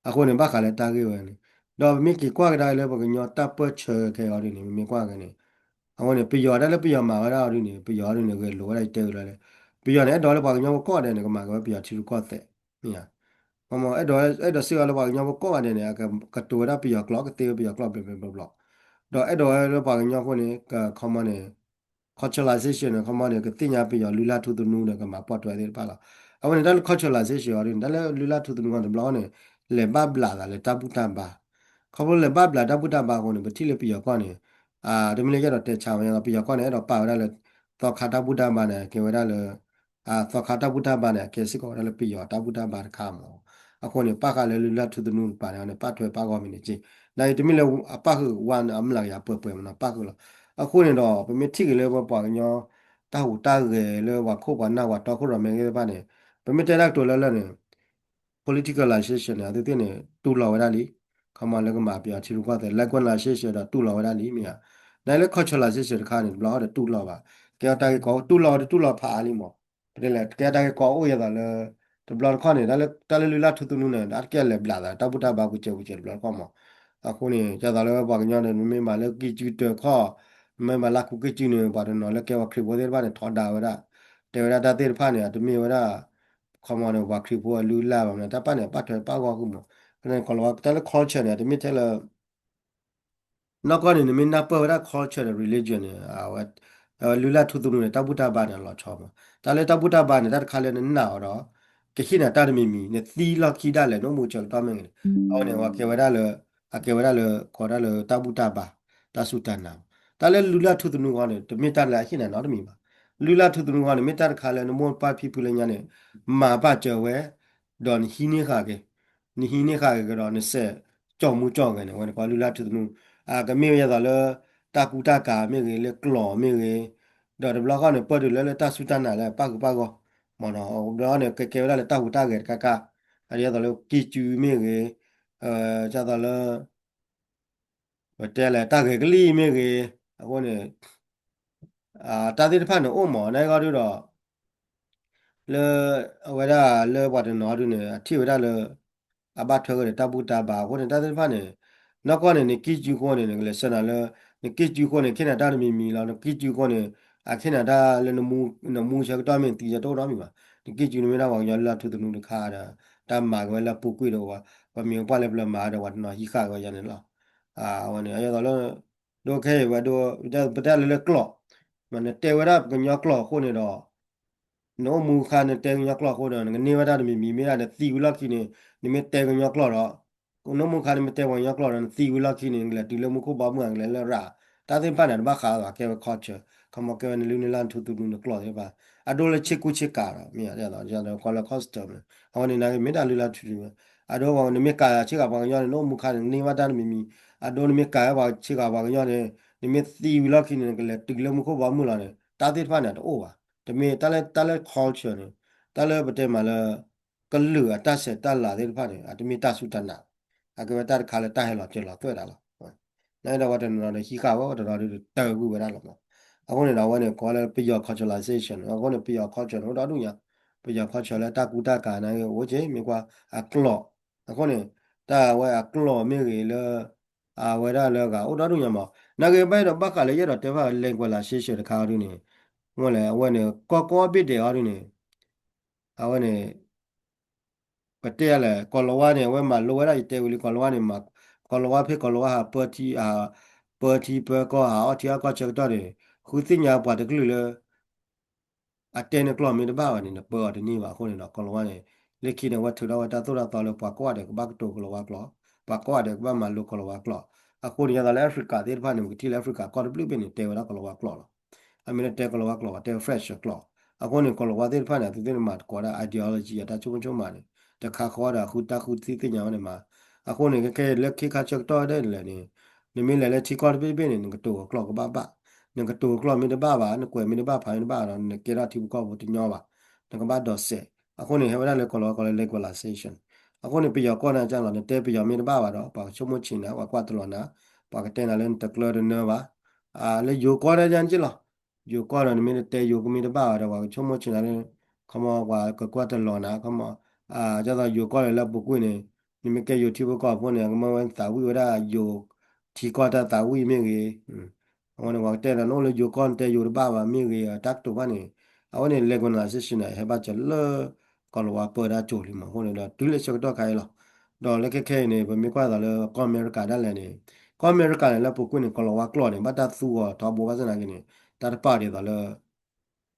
အဃိန့ၣ် ဘၣ်ဃးလၢတၢ်ဂ့ၢ်ဝဲန့ၣ် ဒီးပမ့ၢ်က့ၤကွၢ်ကဒါလၢပှၤကညီတၢ်ပၢၢ်ဆၢခဲအံၤဒ်န့ၣ် ပမ့ၢ်ကွၢ်က့ၤန့ၣ် အဃိန့ၣ် ပယီၤဒၣ်လၢပယီၤမၤဝဲဒၣ်အီၤဒ်န့ၣ် ပယီၤဒ်န့ၣ် ဂဲၤလိာ်ဝဲဒၣ်ယတဲဝဲလီၤလဲၣ် ပယီၤန့ၣ် အဲၣ်ဒိးလၢပှၤကညီဖိကိးဂၤဒဲးန့ၣ် ကမၤက့ၤဝဲပယီၤထံရူၢ်ကီၢ်သဲး မ့ၢ်ဧါ ခီမီ အဲၣ်ဒိး အဲၣ်ဒိးစ့ၢ်ကီးလၢပှၤကညီဖိကိးဂၤဒဲးန့ၣ် ကတိၤဝဲဒၣ်ပယီၤကျိာ် ကသ့ဝဲပယီၤကျိာ်ဘျီဘျီဘျီဘျီ ဒီးအဲၣ်ဒိးဝဲလၢပှၤကညီဖိန့ၣ် ကခီမီန့ၣ် culturalization န့ၣ် ခီမီန့ၣ် ကသ့ၣ်ညါပယီၤလုၢ်လၢ်ထူသနူဒီး ကမၤပိာ်ထွဲသ့ၣ်တဖၣ်လီၤ. အဝဲန့ၣ် တၢ်လၢ culturalization အီၤဒ်န့ၣ် တၢ်လၢလုၢ်လၢ်ထူသနူအီၤတဘျီန့ၣ် လဲၤဘၣ်ဘျးသးလၢတၢ်ဘူၣ်တၢ်ဘါ ခီဖျိလဲၤဘၣ်ဘျးတၢ်ဘူၣ်တၢ်ဘါအဃိန့ၣ် ပထံၣ်လၢပယီၤကီၢ်န့ၣ် တမ့ၢ်လၢယအဲၣ်ဒိးတဲဆါဝဲ ပယီၤကီၢ်န့ၣ် အဲၣ်ဒိးပာ်ဝဲဒၣ်လၢ သီခါတၢ်ဘူၣ်တၢ်ဘါန့ၣ် ကဲဝဲဒၣ်လၢ သီခါတၢ်ဘူၣ်တၢ်ဘါန့ၣ် အကဲစ့ၢ်ကီးဝဲဒၣ်လၢပယီၤတၢ်ဘူၣ်တၢ်ဘါတခါမး. အဃိန့ၣ် ပၣ်ဃးလၢလုၢ်လၢ်ထူသနူတကပၤန့ၣ် ပာ်ထွဲပာ်ဂီၢ်မ့ၢ်န့ၣ်က့ နာ်အံၤတမ့ၢ်လၢအပၣ်ဃုာ်ဝဲန့ၣ် အမျးကယၤပှဲၤပှဲၤမးနီၤ ပၣ်ဃုာ်လီၤ. အဃိန့ၣ်ဒီး ပမ့ၢ်ထံၣ်က့ၤလၢပပှၤကညီ တၢ်ဟူးတၢ်ဂဲၤလၢပှၤခိၣ်ပှၤနၢ်ပှၤတီခိၣ်ရိၣ်မဲသ့ၣ်တဖၣ်န့ၣ် ပမ့ၢ်တဲတၢ်ကတိၤလၢလၢ်န့ၣ် politicalization န့ၣ် အဝဲသ့ၣ်န့ၣ် တူၢ်လိာ်ဝဲဒၣ်လံ. ခီမီလၢကမၤပယီၤထံရူၢ်ကီၢ်သဲး legalization ဒီးတူၢ်လိာ်ဝဲဒၣ်လံမ့ၢ်ဧါ. နာ်လၢ culturalization တခါန့ၣ် တဘျီဃီဒီးတူၢ်လိာ်ဘၣ်. ကဲထီၣ်တၢ်ဂ့ၢ်ကီ တူၢ်လိာ်တတူၢ်လိာ်ဖးအါလံမး. ပတဲလဲၣ် ကဲထီၣ်တၢ်ဂ့ၢ်ကီအိၣ်ယဲသိးလၢ တဘျီတခီၣ်န့ၣ် တၢ်လၢလုၢ်လၢ်ထူသနူန့ၣ် အတကဲလဲၤဘျးသး တၢ်ဘူၣ်တၢ်ဘါကူစဲးကူစဲးတဘျီတခီၣ်မး. အဃိန့ၣ် ယဲသိးလၢပှၤကညီန့ၣ် မ့မ့ၢ်မၤလၢကံၢ်စုတၢခီၣ် မ့မ့ၢ်မၤလၢကူကံၢ်စုန့ၣ် ပှၤတနီၤလၢကဲပှၤခရံာ်ဖိသ့ၣ်တဖၣ်န့ၣ် ထီဒါဝဲဒၣ် တဲဝဲဒၣ်တၢ်သ့ၣ်တဖၣ်န့ၣ် အတမ့ၢ်ဝဲဒၣ် ခီမီန့ၣ် ပှၤခရံာ်ဖိအလုၢ်အလၢ်ဘၣ်မး တၢ်ပၣ်န့ၣ် ပၣ်ထွဲပၣ်ဂီၢ်ဃုာ်မး. ကလီၤတၢ်လၢ culture န့ၣ် အတမ့ၢ်ထဲလၢ နီၢ်ကီၢ်န့ၣ် နမ့ၢ်နၢ်ပၢၢ်ဝဲဒၣ် culture ဒီး religion န့ၣ် အဝဲ လုၢ်လၢ်ထူသနူန့ၣ် တၢ်ဘူၣ်တၢ်ဘါန့ၣ် အလီၤဆီမး. တၢ်လၢတၢ်ဘူၣ်တၢ်ဘါန့ၣ် တၢ်တခါလၢနနာ်အီၤဒီး ကဟ့ၣ်နၤတၢ်တမံၤမံၤ နသံလီၢ်ခံဒၣ်လဲာ် နအိၣ်မူဆၢကတီၢ်မ့ၢ်ဂ့ၤန့ၣ် အဝဲန့ၣ် အကဲဝဲဒၣ်လၢ အကဲဝဲဒၣ်လၢ ကိးဒၣ်လၢတၢ်ဘူၣ်တၢ်ဘါ တၢ်စူၢ်တၢ်နာ်မး. တၢ်လၢလုၢ်လၢ်ထူသနူဃီန့ၣ် တမ့ၢ်တၢ်လၢအဟ့ၣ်နၤနီတမံၤဘၣ်. လုၢ်လၢ်ထူသနူဃီန့ၣ် မ့ၢ်တၢ်တခါလၢနမိၢ်ပၢ်ဖံဖုလၢညါန့ၣ် မၤပာ်စၢၤဝဲ ဒီးနဟံးန့ၢ်ဃာ်က့ၤ နဟံးန့ၢ်ဃာ်က့ၤကဒီး နစဲးကၠီၣ်မူကၠီၣ်ဂဲၤန့ၣ် အဝဲန့ၣ်ကိးလုၢ်လၢ်ထူသနူ အကမ့ၢ်ဝဲဒ်သိးလၢ တၢ်ကူတၢ်ကၤမ့ၢ်ဂ့ၤ လၢကျိာ်မ့ၢ်ဂ့ၤ ဒီးတဘျီဃီန့ၣ် ပၢၢ်တုၤလၢလၢတၢ်စူၢ်တၢ်နာ်လၢပၣ်ဃုာ်ပၣ်ဂီၢ် မ့ၢ်နီၤ တဘျီဃီန့ၣ် ကကဲဝဲဒၣ်လၢတၢ်ဟူးတၢ်ဂဲၤတခါခါ အဒ်သိးလၢကံၢ်စုမ့ၢ်ဂ့ၤ ဒ်သိးလၢ ပတဲလဲၣ် တၢ်ဂဲၤကလံၣ်မ့ၢ်ဂ့ၤ အဃိန့ၣ် တၢ်သ့ၣ်တဖၣ်န့ၣ်အိၣ်မး နာ်ဂ့ၤဒုဒီး လၢ အဝဲဒၣ်လၢပှၤတနီၤဒုန့ၣ် အထံၣ်ဝဲဒၣ်လၢ အဘၣ်ထွဲကဒီးတၢ်ဘူၣ်တၢ်ဘါအဃိန့ၣ် တၢ်သ့ၣ်တဖၣ်န့ၣ် နီၢ်ကီၢ်န့ၣ် နကံၢ်စုဃိန့ၣ် နကလဲၤဆၢနၤလၢ နကံၢ်စုဃိန့ၣ် ခ့ၣ်နၤတၢ်တမံၤမံၤလီၤ နကံၢ်စုဃိန့ၣ် အခ့ၣ်နၤတၢ်လၢ နမူဆၢကတီၢ်မ့ၢ်သံဆၢတအိၣ်နီတမံၤဘၣ် နကံၢ်စုန့ၣ်မ့ၢ်ဒၣ်ပှၤကညီလၢထူသနူတခါဒီး တၢ်မၤက့ၤဝဲလၢပူၤကွံာ်ဒီး ပှၤမံၤပှၢ်လၢပျၢၤမၤဒီးပှၤတနီၤဟံးဃာ်က့ၤဝဲယါန့ၣ်လီၤ အဝဲန့ၣ် အဒ်သိးလၢ ဒိခဲအံၤဝဲဒိ ပတဲလၢကျိာ် နတဲဝဲဒၣ်ပှၤကညီကျိာ်အဃိန့ၣ်ဒီး နအိၣ်မူခါနတဲကညီကျိာ်အဃိဒီး နကန့ၢ်ဝဲဒၣ်တမံၤမံၤမ့ၢ်ဒၣ်နသံဝံၤလီၢ်ခံန့ၣ် နမ့ၢ်တဲကညီကျိာ်ဒီး နအိၣ်မူခါနမ့ၢ်တဲပှၤကညီကျိာ်ဒီး နသံဝံၤလီၢ်ခံန့ၣ် နကလဲၤတုၤလၢမူခိၣ်ဘီမုၢ်အကလဲၤလၢရၤ တၢ်သ့ၣ်တဖၣ်န့ၣ် တဘၣ်ဃးဘၣ်ကဲဝဲ culture ခီမီကဲဝဲနလုၢ်နလၢ်နထူသနူနကျိာ်သ့ၣ်တဖၣ် အဒိလၢဆ့ကူဆ့ကၤဒီး မ့ၢ်ဒ်သိး ကီလၢ custom န့ၣ် အဝဲန့ၣ်နာ်က့မ့ၢ်တၢ်လုၢ်လၢ်ထူသနူ အဒိနမ့ၢ်ကၤဆ့ကၤပှၤကညီန့ၣ် နအိၣ်မူခါန့ၣ် နန့ၢ်ဘၣ်တၢ်တမံၤမံၤ အဒိနမ့ၢ်ကၤဝဲပှၤဆ့ကၤပှၤကညီန့ၣ် နမ့ၢ်သံဝံၤလီၢ်ခံန့ၣ် နကလဲၤတုၤလၢမူခိၣ်ဘီမုၢ်လီၤန့ၣ် တၢ်သ့ၣ်တဖၣ်န့ၣ် တအိၣ်ဘၣ် တမ့ၢ်တၢ်လၢ တၢ်လၢ culture န့ၣ် တၢ်လၢပတဲမးလၢ ကလုာ်အတၢ်ဆဲးတၢ်လၤသ့ၣ်တဖၣ်န့ၣ် အတမ့ၢ်တၢ်စူၢ်တၢ်နာ် အကဲဝဲတၢ်တခါလၢတၢ်ဟဲလီၤစၢၤလီၤသွဲၣ်တၢ်လီၤ နအဲၣ်ဒိးဝဲတနီၤဒီးဟံးဃာ်ဝဲ ဝဲတနီၤဒီးတၢ်ဂုာ်ဝဲဒၣ်လီၤမး. အဃိန့ၣ်ဒီး အဝဲန့ၣ်ကိးလၢပယီၤ culturalization အဃိန့ၣ် ပယီၤ culture န့ၣ် အိၣ်ဒီဒူၣ်ညါ, ပယီၤ culture လၢတၢ်ကူတၢ်ကၤန့ၣ် အိၣ်က့ၤ မ့ၢ်ကွၢ်အကျိာ်, အဃိန့ၣ် တၢ်ဝဲအကျိာ်မ့ၢ်ဂ့ၤလၢ အဝဲဒၣ်လၢဂၤအိၣ်ဒီဒူၣ်ညါမး, နာ်က့ဘၣ်ဒီးဘၣ်ဃးလၢယအဲၣ်ဒိးတဲဘၣ် language လၢ language တခါအီၤဒုန့ၣ်, မ့ၢ်လဲၣ် အဝဲန့ၣ် ကီၢ်ကိးဘ့ၣ်ဒဲးအီၤဒုန့ၣ်, အဝဲန့ၣ် ပတဲလဲၣ် ကီၤလၤဝါန့ၣ် အဝဲမၤလိဝဲဒၣ် ယတဲဝံၤလံ ကီၤလၤဝါန့ၣ် မၤ ကီၤလၤဝါဖဲကီၤလၤဝါဟး ပၢထံ ပၢထံပၢကီၢ် ဟးအီၣ်ထံအီၣ်ကီၢ်ဆၢကတီၢ်န့ၣ် ဃုသ့ၣ်ညါပှၤတကလုာ်လၢ အတဲနကျိာ်မ့ၢ်တဘၣ်ဘၣ်န့ၣ် နပၢအီၤတန့ၢ်ဘၣ်. အဃိန့ၣ်ဒီး ကီၤလၤဝါန့ၣ် လၢခံန့ၣ် အဝဲထုးထီၣ်ဝဲတၢ်သိၣ်တၢ်သီလၢ ပှၤကိးဂၤဒဲးကဘၣ်ကတိၤကီၤလၤဝါကျိာ်, ပှၤကိးဂၤဒဲးကဘၣ်မၤလိကီၤလၤဝါကျိာ်. အဃိန့ၣ် ဒ်သိးလၢ Africa သ့ၣ်တဖၣ်န့ၣ် ပကထံၣ်လၢ Africa ကီၢ်တဘျုးဘ့ၣ်န့ၣ် တဲဝဲဒၣ်ကီၤလၤဝါကျိာ်လီၤ. အမ့ၢ်လၢတဲကီၤလၤဝါကျိာ် ပှၤတဲ French ကျိာ်. အဃိန့ၣ် ကီၤလၤဝါသ့ၣ်တဖၣ်န့ၣ် အသုသ့ၣ်န့ၣ်မၤသကိးဒၣ် ideology အတၢ်ဆိကမိၣ်ဆိကမးန့ၣ် တခါဃီဒီးဃုတၢ်ဃုသ့ၣ်ညါဝဲန့ၣ်မး. အဃိန့ၣ် ခဲခဲလၢခံခါဆၢကတီၢ်ဒၣ်လဲာ်န့ၣ် နမ့ၢ်လဲၤလၢထံကီၢ်တဘ့ၣ်တဘ့ၣ်န့ၣ် နကတိၤအကျိာ်ကဘၣ်ဘၣ်, နကတိၤအကျိာ်မ့ၢ်တဘၣ်ဘၣ် နကွဲးမ့ၢ်တဘၣ်ဖးမ့ၢ်တဘၣ်ဒီး နကဲထီၣ်ထံဖိကီၢ်ဖိတညီဘၣ်, နကဘၣ်ဒိးစဲး. အဃိန့ၣ် ဟဲဝဲဒၣ်လၢကီၤလၤဝါကိးလၢ lingualization. အဃိန့ၣ် ပယီၤကီၢ်နၤကၢ်လီၤ နတဲပယီၤမ့ၢ်တဘၣ်ဘၣ်ဒီး ပှၤကဆိကမိၣ်ဆံးနၤ ပှၤကွၢ်တလီၤနၤ, ပှၤကတဲနၤလၢနတကျၢတနၢဘၣ်. လၢယိၤကီၢ်နၤကၢ်န့ၣ်က့လီၤ. ယိၤကီၢ်ဒီး နမ့ၢ်တတဲယိၤကမ့ၢ်တဘၣ်ဘၣ်ဒီး ပှၤကဆိကမိၣ်ဆံးနၤလၢ ခီမီ ပှၤကကွၢ်တလီၤနၤ ခီမီ, ဒ်သိးယိၤကီၢ်လၢပူၤကွံာ်န့ၣ် နမ့ၢ်ကဲယိၤထံဖိကီၢ်ဖိန့ၣ် ကမၢဝဲသးဝံၣ်ဝဲဒၣ်ယိၤထံကီၢ်တၢ်သးဝံၣ်မ့ၢ်ဂ့ၤ, အဝဲန့ၣ် ပှၤကတဲနၤ နအိၣ်လၢယိၤကီၢ်နတဲယိၤတဘၣ်ဘၣ်မ့ၢ်ဂ့ၤ တၢ်ကတိၤဘၣ်န့ၣ်, အဝဲန့ၣ် လၢကီၤနၤစ့ၣ်စ့ၣ်န့ၣ် ဟဲဘၣ်စၢၤလၢ ကီၤလၤဝါပၢတၢ်ကၠိလံမး. အဃိန့ၣ်ဒီး တုၤလၢဆၢကတီၢ်ခါအံၤလီၤ. ဒီးလၢခဲခဲအံၤန့ၣ် ပမ့ၢ်ကွၢ်သိးလၢကီၢ်အမဲရကၤဒၣ်လဲာ်န့ၣ်, ကီၢ်အမဲရကၤန့ၣ် လၢပူၤကွံာ်န့ၣ် ကီၤလၤဝါကျိာ်န့ၣ် ဘၣ်တၢ်သူအီၤထီဘိဘၣ်ဆၣ်သနာ်က့န့ၣ် တၢ်တပာ်ဒ်သိးလၢ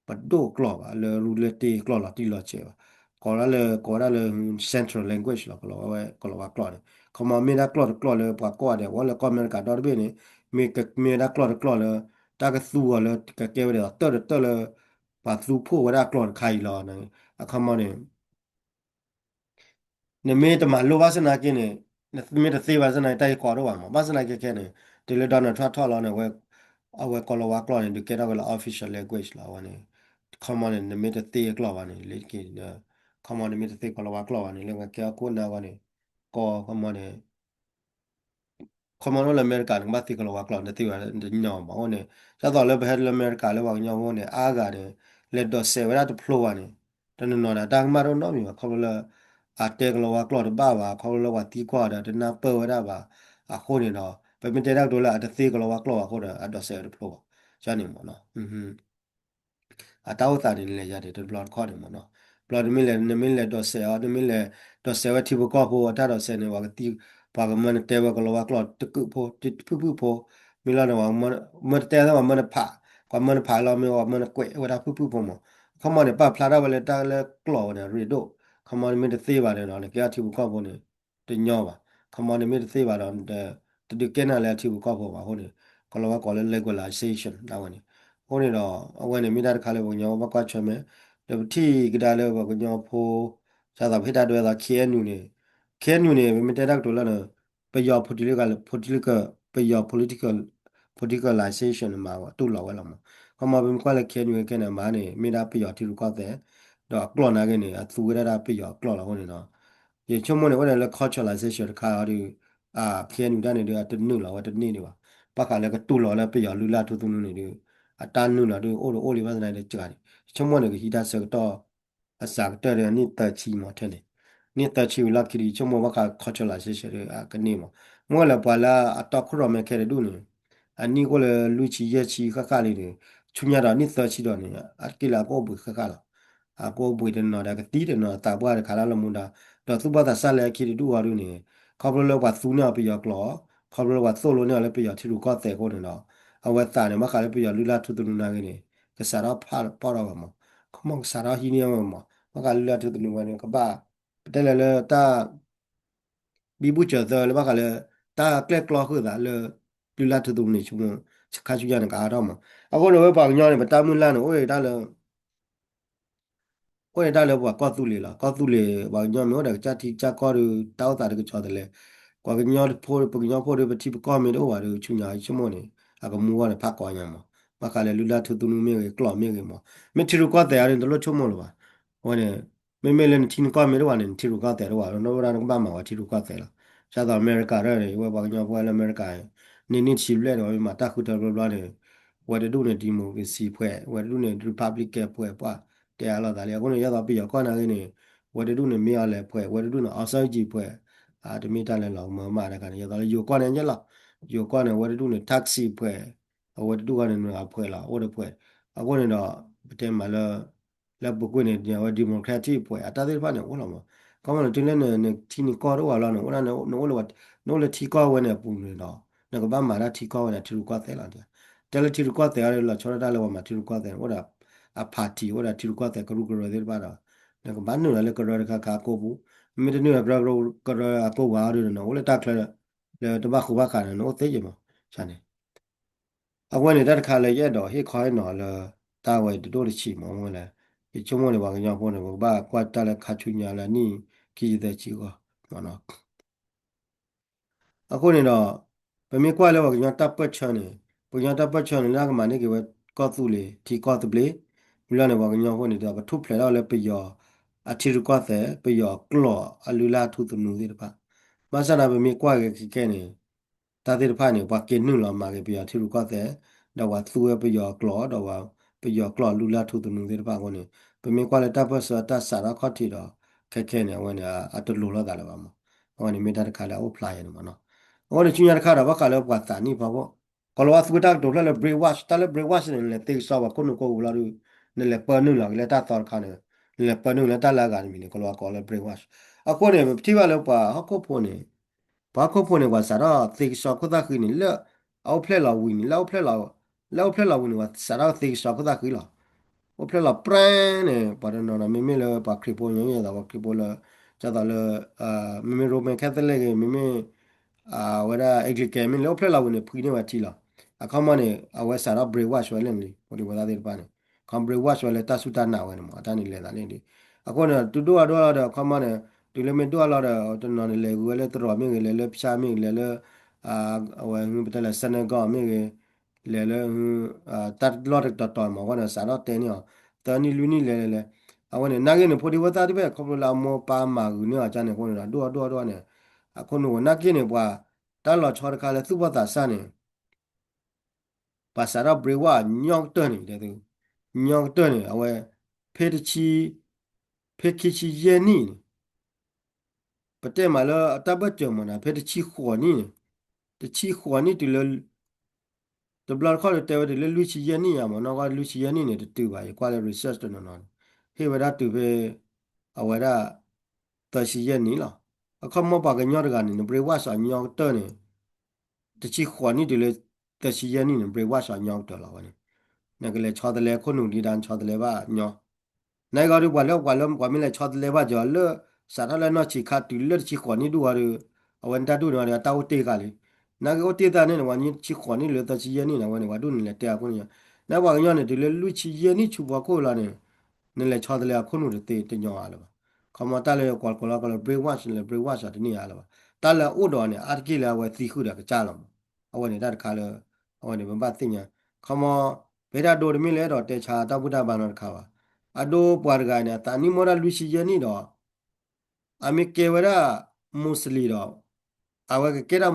ပဒိၣ်ကျိာ်ဘၣ် လၢရူလၢတ့ကျိာ်လီၤတံၢ်လီၤဆဲးဘၣ်. ကိးဒၣ်လၢ ကိးဝဲဒၣ်လၢ central language လီၤ ကီၤလၤဝါကျိာ်န့ၣ်. ခီမီ မ့ၢ်ဒၣ်ကျိာ်တကျိာ်လၢပှၤကိးဂၤဒဲး ဝဲလၢကီၢ်အမဲရကၤဒီတဘ့ၣ်န့ၣ် မ့ၢ်ကမ့ၢ်ဝဲဒၣ်ကျိာ်တကျိာ်လၢ တၢ်ကသူအီၤလၢကကဲဝဲဒ်သိးတၢၢ်တတၢၢ်လၢ ပှၤသူဖှိၣ်ဝဲဒၣ်ကျိာ်တခါအံၤလီၤ. အခီမီန့ၣ် နမ့ၢ်တမၤလိဘၣ်ဆၣ်သနာ်က့န့ၣ် နမ့ၢ်တသ့ဘၣ်ဆၣ်သနာ်က့ တၢ်ဟ့ၣ်ကိးဒိၣ်ဘၣ်မး. ဘၣ်ဆၣ်သနာ်က့ခဲန့ၣ် တုၤလၢ Donald Trump ထီၣ်လီၤန့ၣ် အဝဲ အဝဲကီၤလၤဝါကျိာ်န့ၣ် ဒုးကဲထီၣ်ဝဲလၢ official language လီၤ အဝဲန့ၣ်. ခီမီန့ၣ် နမ့ၢ်တသ့အကျိာ်ဘၣ်န့ၣ် လၢက့ၤ ခီမီ နမ့ၢ်တသ့ကီၤလၤဝါကျိာ်ဘၣ်န့ၣ် လၢကဲအခိၣ်နၢ်ဝဲန့ၣ် ကီၤ ခီမီန့ၣ် ခီမီအိၣ်လၢအမဲရကၤန့ၣ် ကဘၣ်သ့ကီၤလၤဝါကျိာ် နသ့ဝဲတညီဘၣ်. အဃိန့ၣ် ဒ်သိးလၢပဟဲလၢအမဲရကၤလၢပှၤကညီဖိန့ၣ် အါဂၤန့ၣ် လဲၤဒိးစဲးဝဲဒၣ်တဖျိဘၣ်န့ၣ် တနီၤနီၤန့ၣ် အတၢ်ကမၣ်တအိၣ်နီတမံၤဘၣ်. ခီဖျိလၢ အတဲကီၤလၤဝါကျိာ်တဘၣ်ဘၣ် ခီဖျိလၢပှၤသံကွၢ်ဒီးတနၢ်ပၢၢ်ဝဲဒၣ်ဘၣ်. အဃိန့ၣ်ဒီး ပမ့ၢ်တဲတၢ်ကတိၤလၢအတသ့ကီၤလၤဝါကျိာ်ဘၣ်အဃိဒီး အဒိးစဲးဝဲတဖျိဘၣ် ကန့ၣ်မးနီၤ. အတၢ်အိၣ်သးန့ၣ် လဲၤယၤန့ၣ် တဘျီတခီၣ်န့ၣ်မးနီၤ. ဘျီနမ့ၢ်လဲၤ နမ့ၢ်လဲၤဒိးစဲးအီၤ နမ့ၢ်လဲၤဒိးစဲးဝဲထံဖိကီၢ်ဖိအတၢ်ဒိးစဲးန့ၣ် ပှၤကသံ ပှၤကမၢနတဲဝဲကီၤလၤဝါကျိာ်တကုးဖိ ဖုၣ်ဖုၣ်ဖိ မ့ၢ်လီၤန့ၣ် မၢတတဲသ့ၣ် ပှၤမၢနဖး ပှၤမၢနဖးလီၤမ့ၢ် ပှၤမၢနကွဲးဝဲဒၣ်ဖုၣ်ဖုၣ်ဖိမး. ခီမီန့ၣ် ပာ်ဖျါထီၣ်ဝဲလၢတၢ်လၢကျိာ်ဝဲန့ၣ် ရ့ဒိၣ်. ခီမီနမ့ၢ်တသ့ဘၣ်န့ၣ်ဒီး နကဲထံဖိကီၢ်ဖိန့ၣ် တညီဘၣ်. ခီမီနမ့ၢ်တသ့ဘၣ်ဒီး တဒုးကဲနၤလၢအထံဖိကီၢ်ဖိဘၣ်အဃိန့ၣ် ကီၤလၤဝါကိးလၢ legalization ဒၣ်ဝဲန့ၣ်. အဃိန့ၣ်ဒီး အဝဲန့ၣ်မ့ၢ်တၢ်တခါလၢပှၤကညီဘၣ်ကွၢ်ဆၢၣ်မဲာ် ဒီးပထံၣ်ကဒါလၢပှၤကညီဖိ ဒ်သိးပဟ့ၣ်တၢ်ဒိဝဲသိး KNU န့ၣ် KNU န့ၣ် ပမ့ၢ်တဲတၢ်ကတိၤလၢ ပယီၤ political ပယီၤ political politicalization န့ၣ် မၤတူၢ်လိာ်ဝဲလီၤမး. ခီမီပမ့ၢ်ကွၢ်လၢ KNU ခဲန့ၣ် မၤန့ၣ် မ့ၢ်ဒၣ်ပယီၤထံရူၢ်ကီၢ်သဲး ဒီးအကျိာ်နာ်က့န့ၣ် အသူဝဲဒၣ်ဒၣ်ပယီၤအကျိာ်လီၤအဃိန့ၣ်ဒီး ယဆိကမိၣ်န့ၣ် အိၣ်ဒီးလၢ culturalization တခါအီၤဒီး KNU တၢ်န့ၣ်ဒီး အတနုာ်လီၤဝဲတန့ၢ်ဒံးဘၣ်. ဘၣ်ဃးလၢကတူၢ်လိာ်လၢပယီၤလုၢ်လၢ်ထူသနူန့ၣ်ဒီး အတၢ်နုာ်လီၤဒီးအိၣ်ဒီးအိၣ်လံဘၣ်သနာ်က့ဒီးစှၤန့ၣ် ယဆိကမိၣ်န့ၣ် ကဟံးတၢ်ဆၢကတီၢ် အစှၤကတၢၢ်ဒီးနံၣ်သၢဆံမးထဲန့ၣ် နံၣ်သၢဆံဝံၤလီၢ်ခံဒီး ယဆိကမိၣ်ဘၣ်ဃး culturalization ဒီးအကန့ၢ်မး. မ့ၢ်လၢပှၤလၢအတီခိၣ်ရိၣ်မဲခဲတဒူၣ်န့ၣ် အနံၣ်အိၣ်လၢလွံၢ်ဆံယဲၢ်ဆံဃၣ်ဃၣ်လံန့ၣ် ဆူညါဒီးနံၣ်သၢဆံဒီးန့ၣ် အက့ၢ်လၢအကအိၣ်ဘှံးဃၣ်ဃၣ်လီၤ. အကအိၣ်ဘှံးတနီၤဒီးကသံတနီၤသးပှၢ်တခါလၢလၢမူဒါ ဒီးသူၣ်ဘီၣ်သးစၢ်လၢအခံတဒူၣ်အီၤဒုန့ၣ် ခီဖျိလၢပှၤသူန့ၢ်အီၤပယီၤကျိာ် ခီဖျိလၢပှၤသိၣ်လိန့ၢ်အီၤလၢပယီၤထံရူၢ်ကီၢ်သဲးအဃိန့ၣ်ဒီး အဝဲသးန့ၣ် ဘၣ်ဃးလၢပယီၤလုၢ်လၢ်ထူသနူနာ်က့န့ၣ် ကစးထီၣ်ဖးဖီၣ်ထီၣ်ဝဲမး ခီမီကစးထီၣ်ဟံးန့ၢ်ဝဲမး ဘၣ်ဃးလုၢ်လၢ်ထူသနူဝဲန့ၣ် ကဘၣ် ပတဲလဲၣ်လၢတၢ် ဘံဘူစၢၤသၢလၢဘၣ်ဃးလၢ တၢ်ကျဲၣ်ကျီဃုာ်သးလၢ လုၢ်လၢ်ထူသနူန့ၣ် ဆူ ခါဆူညါန့ၣ် ကအါထီၣ်မး. အဃိန့ၣ် ဝဲပှၤကညီန့ၣ် ပတၢ်မုၢ်လၢ်န့ၣ် အိၣ်ဒၣ်တၢ်လၢ အိၣ်ဒၣ်တၢ်လၢပှၤကီၢ်သူလ့ၤလီၤ. ကီၢ်သူလ့ၤ ပှၤကညီမ့ၢ်အိၣ်ဒီးကစၢ်ထံကစၢ်ကီၢ်ဒီး တၢ်အိၣ်သးတကစီၣ်တလဲ ပှၤကညီဖိ ပှၤကညီဖိဒီး ပထံပကီၢ်မ့ၢ်တအိၣ်ဘၣ်ဒီး ဆူညါ ယဆိကမိၣ်န့ၣ် အကမူဝဲဒီးဖးကီညါမး. ဘၣ်ဃးလၢလုၢ်လၢ်ထူသနူမ့ၢ်ဂ့ၤ ကျိာ်မ့ၢ်ဂ့ၤမး မ့ၢ်ထံရူၢ်ကီၢ်သဲးအီၤန့ၣ် တလိၣ်ဆိကမိၣ်လၢၤဘၣ်. အဝဲန့ၣ် မ့မ့ၢ်လၢနထံနကီၢ်မ့ၢ်တအိၣ်ဘၣ်န့ၣ် နထံရူၢ်ကီၢ်သဲးတအိၣ်ဘၣ် နဝဲဒၣ်နကဘၣ်မၤဝဲထံရူၢ်ကီၢ်သဲးလီၤ. ဒ်သိးအမဲရကၤဒၣ်န့ၣ် ဝဲပှၤကညီဖိလၢအမဲရကၤ န့ၢ်နံၣ်တဆံဘျဲၣ်ဒီး မ့ၢ်မၤတၢ်ဃုထၢဘျီဘျီန့ၣ် ဝဲတဒူၣ်န့ၣ် democracy ဖှဲး, ဝဲတဒူၣ်န့ၣ် Republican ဖှဲး ပှၤတဲအါလိာ်သးလံ. အဃိန့ၣ် ယသိးပယီၤကီၢ်နာ်ဂ့ၤန့ၣ် ဝဲတဒူၣ်န့ၣ် မ့ၢ်အီၤလဲၤဖှဲး, ဝဲတဒူၣ်န့ၣ် အောင်ဆန်းစုကြည် ဖှဲး, တမ့ၢ်တၢ်လၢလီၤကမၢမးတခါန့ၣ် ယသိးလၢယိၤကီၢ်န့ၣ်ညါလီၤ. ယိၤကီၢ်န့ၣ် ဝဲတဒူၣ်န့ၣ် Thaksin ဖှဲး, အဝဲတဒူၣ်ဃီန့ၣ် နဖှဲးလီၤ အိၣ်ဒီးဖှဲး. အဃိန့ၣ်ဒီး ပတဲမးလၢ လၢပူၤကွံာ်န့ၣ် အဝဲ democratic ဖှဲး အတၢ်သ့ၣ်တဖၣ်န့ၣ် အိၣ်လီၤမး. ခီမီန့ၣ် တုၤလၢနထံနကီၢ်တအိၣ်ဘၣ်လီၤန့ၣ် နအိၣ်လၢထံကီၢ်ဝဲန့ၣ်အပူၤန့ၣ်ဒီး နကဘၣ်မၤတၢ်ထံကီၢ်ဝဲန့ၣ် ထံရူၢ်ကီၢ်သဲးလီၤ. တဲလၢထံရူၢ်ကီၢ်သဲးအီၤဒီး လီၤဆီဒၣ်တၢ်လၢပှၤမၤထံရူၢ်ကီၢ်သဲးန့ၣ် အိၣ်ဒီးအ party အိၣ်ဒီးထံရူၢ်ကီၢ်သဲးကရူၢ်ကရၢသ့ၣ်တဖၣ်ဒီး နကဘၣ်နုာ်လီၤလၢကရၢတခါခါအကိပူၤ, မ့ၢ်တနုာ်လီၤကရၢကရၢအကိပူၤဒီး နအိၣ်လၢတၢ်ချၢ လၢတဘၣ်ဃူဘၣ်ဃးန့ၣ် နအိၣ်သ့ယဲၢ်မး န့ၣ် အဝဲန့ၣ်တၢ်တခါလၢယအဲၣ်ဒိးဟ့ၣ်ခီဟ့ၣ်နီၤလၢ တၢ်ဝဲတဒိၣ်တဆံးမး မ့ၢ်လဲၣ်, ယဆိကမိၣ်န့ၣ် ပှၤကညီဖိန့ၣ် ပကဘၣ်ကွၢ်တၢ်လၢခါဆူညါလၢနံၣ်ခံဆံသၢဆံဂီၢ်မးနီၤ. အဃိန့ၣ်ဒီး ပမ့ၢ်ကွၢ်လၢပှၤကညီတၢ်ပၢၢ်ဆၢန့ၣ် ပှၤကညီတၢ်ပၢၢ်ဆၢန့ၣ် လၢကမၤန့ၢ်က့ၤဝဲကီၢ်သူလ့ၤ ထံကီၢ်သဘျ့ ဝံၤလီၤန့ၣ် ပှၤကညီဖိန့ၣ်ဒီး ကထူၣ်ဖျဲးထီၣ်လၢပယီၤအထံရူၢ်ကီၢ်သဲး ပယီၤကျိာ်အလုၢ်လၢ်ထူသနူသ့ၣ်တဖၣ်. ဘၣ်ဆၣ်ဒီးပမ့ၢ်ကွၢ်က့ၤခဲကဲန့ၣ် တၢ်သ့ၣ်တဖၣ်န့ၣ် ပှၤက့ၤနုာ်လီၤမၤက့ၤပယီၤထံရူၢ်ကီၢ်သဲး, ဒီးပှၤသူဝဲပယီၤကျိာ် ဒီးပယီၤကျိာ်လုၢ်လၢ်ထူသနူသ့ၣ်တဖၣ်အဃိန့ၣ် ပမ့ၢ်ကွၢ်လၢတၢ်ပၢၢ်ဆၢတၢ်စးထီၣ်ခီၣ်ထံးဒီး ခဲခဲန့ၣ် အဝဲန့ၣ် အတလိၤလိာ်သးလၢၤဘၣ်မး. အဝဲန့ၣ်မ့ၢ်တၢ်တခါလၢအအိၣ်ဖျါယဲန့ၣ်မးနီၤ. အဃိန့ၣ် ဆူညါတခါဒီး ဘၣ်ဃးလၢပှၤသးနံၣ်ဖီခိၣ် ကီၤလၤဝါသူဝဲတၢ်ကတိၤဖျၢၣ်လၢ brainwash တၢ်လၢ brainwash န့ၣ် နလဲၤသ့ကစီပှၤခိၣ်နူာ်ခိၣ်ဝူၤလီၤဒီး နလဲၤပၢနုာ်လီၤက့ၤလၢတၢ်သီတခါန့ၣ် နလဲၤပၢနုာ်လၢတၢ်လၢအဂၤတမံၤန့ၣ် ကီၤလၤဝါကိးလၢ brainwash. အဃိန့ၣ် ပထံၣ်ဘၣ်လၢပှၤဟီၣ်ခိၣ်ဖိန့ၣ် ပှၤဟီၣ်ခိၣ်ဖိန့ၣ် ပှၤစးထီၣ်သ့ကစီခိၣ်သၣ်ဃံန့ၣ် လၢအအိၣ်ဖျဲၣ်လီၤဝံၤန့ၣ် လၢအအိၣ်ဖျဲၣ်လီၤ လၢအအိၣ်ဖျဲၣ်လီၤဝံၤန့ၣ် ပှၤစးထီၣ်သ့ကစီခိၣ်သၣ်ဃံလီၤ. အိၣ်ဖျဲၣ်လီၤပြဲန့ၣ် ပှၤတနီၤနီၤ မ့မ့ၢ်လၢပှၤခရံာ်ဖိညီနုၢ်သိး ပှၤခရံာ်ဖိလၢ ဒ်သိးလၢ မ့မ့ၢ် Roman Catholic ဂ့ၤ မ့မ့ၢ် အဝဲဒၣ် Anglican မ့ၢ်လၢအိၣ်ဖျဲၣ်လီၤဝံၤန့ၣ် ဖှံန့ၢ်ဝဲထံလီၤ. အခီမီန့ၣ် အဝဲစးထီၣ် brainwash ဝဲလၢန့ၣ်လံ ဖိဒံဖိသၣ်သ့ၣ်တဖၣ်န့ၣ် ခီ brainwash ဝဲလၢတၢ်စူၢ်တၢ်နာ်ဝဲန့ၣ်မး အတၢ်န့ၣ်လဲၤသးလၢန့ၣ်လံ. အဃိန့ၣ် တုၤဒိၣ်အဒိၣ်လီၤဒီး အခီမီန့ၣ် တုၤလၢမ့ၢ်ဒိၣ်အလီၤဒီး တနီၤန့ၣ် လဲၤဂုာ်ဝဲလၢသရိာ်မ့ၢ်ဂ့ၤ လဲၤလၢဖၠါမ့ၢ်ဂ့ၤ လဲၤလၢ အဝဲပတဲလၢ Senegal မ့ၢ်ဂ့ၤ လဲၤလၢ တၢ်လီၢ်တတီၤတီၤမး အဃိန့ၣ် စးထီၣ်တဲန့ၢ်အီၤ သၢနံၣ်လွံၢ်နံၣ်လဲၤလဲၤလဲၤ အဝဲန့ၣ် နာ်က့န့ၣ် ဖိဒံဖိသၣ်တဖၣ် ခီဖျိလၢအမိၢ်ပၢ်မၤဂုာ်န့ၢ်အီၤကန့ၣ်အဃိန့ၣ်ဒီး ဒိၣ်အဒိၣ်အဒိၣ်န့ၣ် အခိၣ်နူာ်ဝဲ နာ်က့န့ၣ် ပှၤတၢ်လီၤဆီတခါလၢ သူၣ်ဘီၣ်သးစၢ်န့ၣ် ပှၤစးထီၣ် brainwash ညီကတၢၢ်န့ၣ် တဲသု ညီကတၢၢ်န့ၣ် အဝဲ ဖဲတဆံ ဖဲခံဆံယဲၢ်နံၣ်န့ၣ် ပတဲမးလၢအတၢ်ဘၢၣ်စၢၤမးန့ၣ် ဖဲတဆံဃိးနံၣ်န့ၣ် တဆံဃိးနံၣ်တုၤလၢ တဘျီတခီၣ်တဲဝဲတုၤလၢလွံၢ်ဆံယဲၢ်နံၣ်ယါမး နီၢ်ကီၢ်လွံၢ်ဆံယဲၢ်နံၣ်န့ၣ် တတုၤဘၣ် ယကွၢ်လၢ research တနီၤနီၤန့ၣ် ဟ့ၣ်ဝဲဒၣ်တုၤဖဲ အဝဲဒၣ် သၢဆံယဲၢ်နံၣ်လီၤ. အခီမီပှၤကညီတဂၤန့ၣ် န brainwash အီၤညီကတၢၢ်န့ၣ် တဆံဃိးနံၣ်တုၤလၢ သၢဆံယဲၢ်နံၣ်န့ၣ် brainwash အီၤညီကတၢၢ်လီၤဝဲန့ၣ် နကလဲၤဆီတလဲခိၣ်နူာ်ဒံးဒၣ် နဆီတလဲဘၣ်ညီ နဂီၢ်ဒုးပှၤလၢပှၤလၢပှၤမ့ၢ်လဲၤဆီတလဲဘၣ်ကီၤလၢ စးထီၣ်လၢနီၢ်ဆံးခါတုၤလၢတဆံဃိးနံၣ်ဒူၣ်ဝဲဒီး အဝဲန့ၣ်တၢ်ဒူၣ်န့ၣ်ဒီး တၢ်အိၣ်တ့ၢ်ဃာ်လံ. နာ်က့အိၣ်တ့ၢ်သးန့ၣ် ပှၤတဆံဃိးနံၣ်လၢသၢဆံယဲၢ်နံၣ်န့ၣ် အဝဲန့ၣ် ပှၤဒူၣ်န့ၣ်လဲၤတဲအခိၣ်န့ၣ် နပှၤကညီန့ၣ် တုၤလၢလွံၢ်ဆံယဲၢ်နံၣ်ဆူဖီခိၣ်လီၤန့ၣ် နလဲၤဆီတလဲအခိၣ်နူာ်တသ့တညီအါလၢၤဘၣ်. ခီမီတၢ်လၢကွၢ်ကွၢ်လီၤကီးလၢ brainwash လၢ brainwash အီၤတန့ၢ်အါလၢၤဘၣ်. တၢ်လၢအအိၣ်ဒီးန့ၣ် အါတက့ၢ်လၢအဝဲသံဃုာ်ဒီးကစၢ်လီၤမး. အဝဲန့ၣ်တၢ်တခါလၢ အဝဲန့ၣ်ပဘၣ်သ့ၣ်ညါ ခီမီ ပဟ့ၣ်တၢ်ဒိတမ့ၢ်လၢအဲၣ်ဒိးတဲဆါတၢ်ဘူၣ်တၢ်ဘါနီတခါဘၣ်. အဒိပှၤတဂၤန့ၣ် အသးနံၣ်မ့ၢ်ဝဲဒၣ်လွံၢ်ဆံယဲၢ်နံၣ်ဒီး အမ့ၢ်ကဲဝဲဒၣ် Muslim ဒီး အဝဲကကဲဒၣ်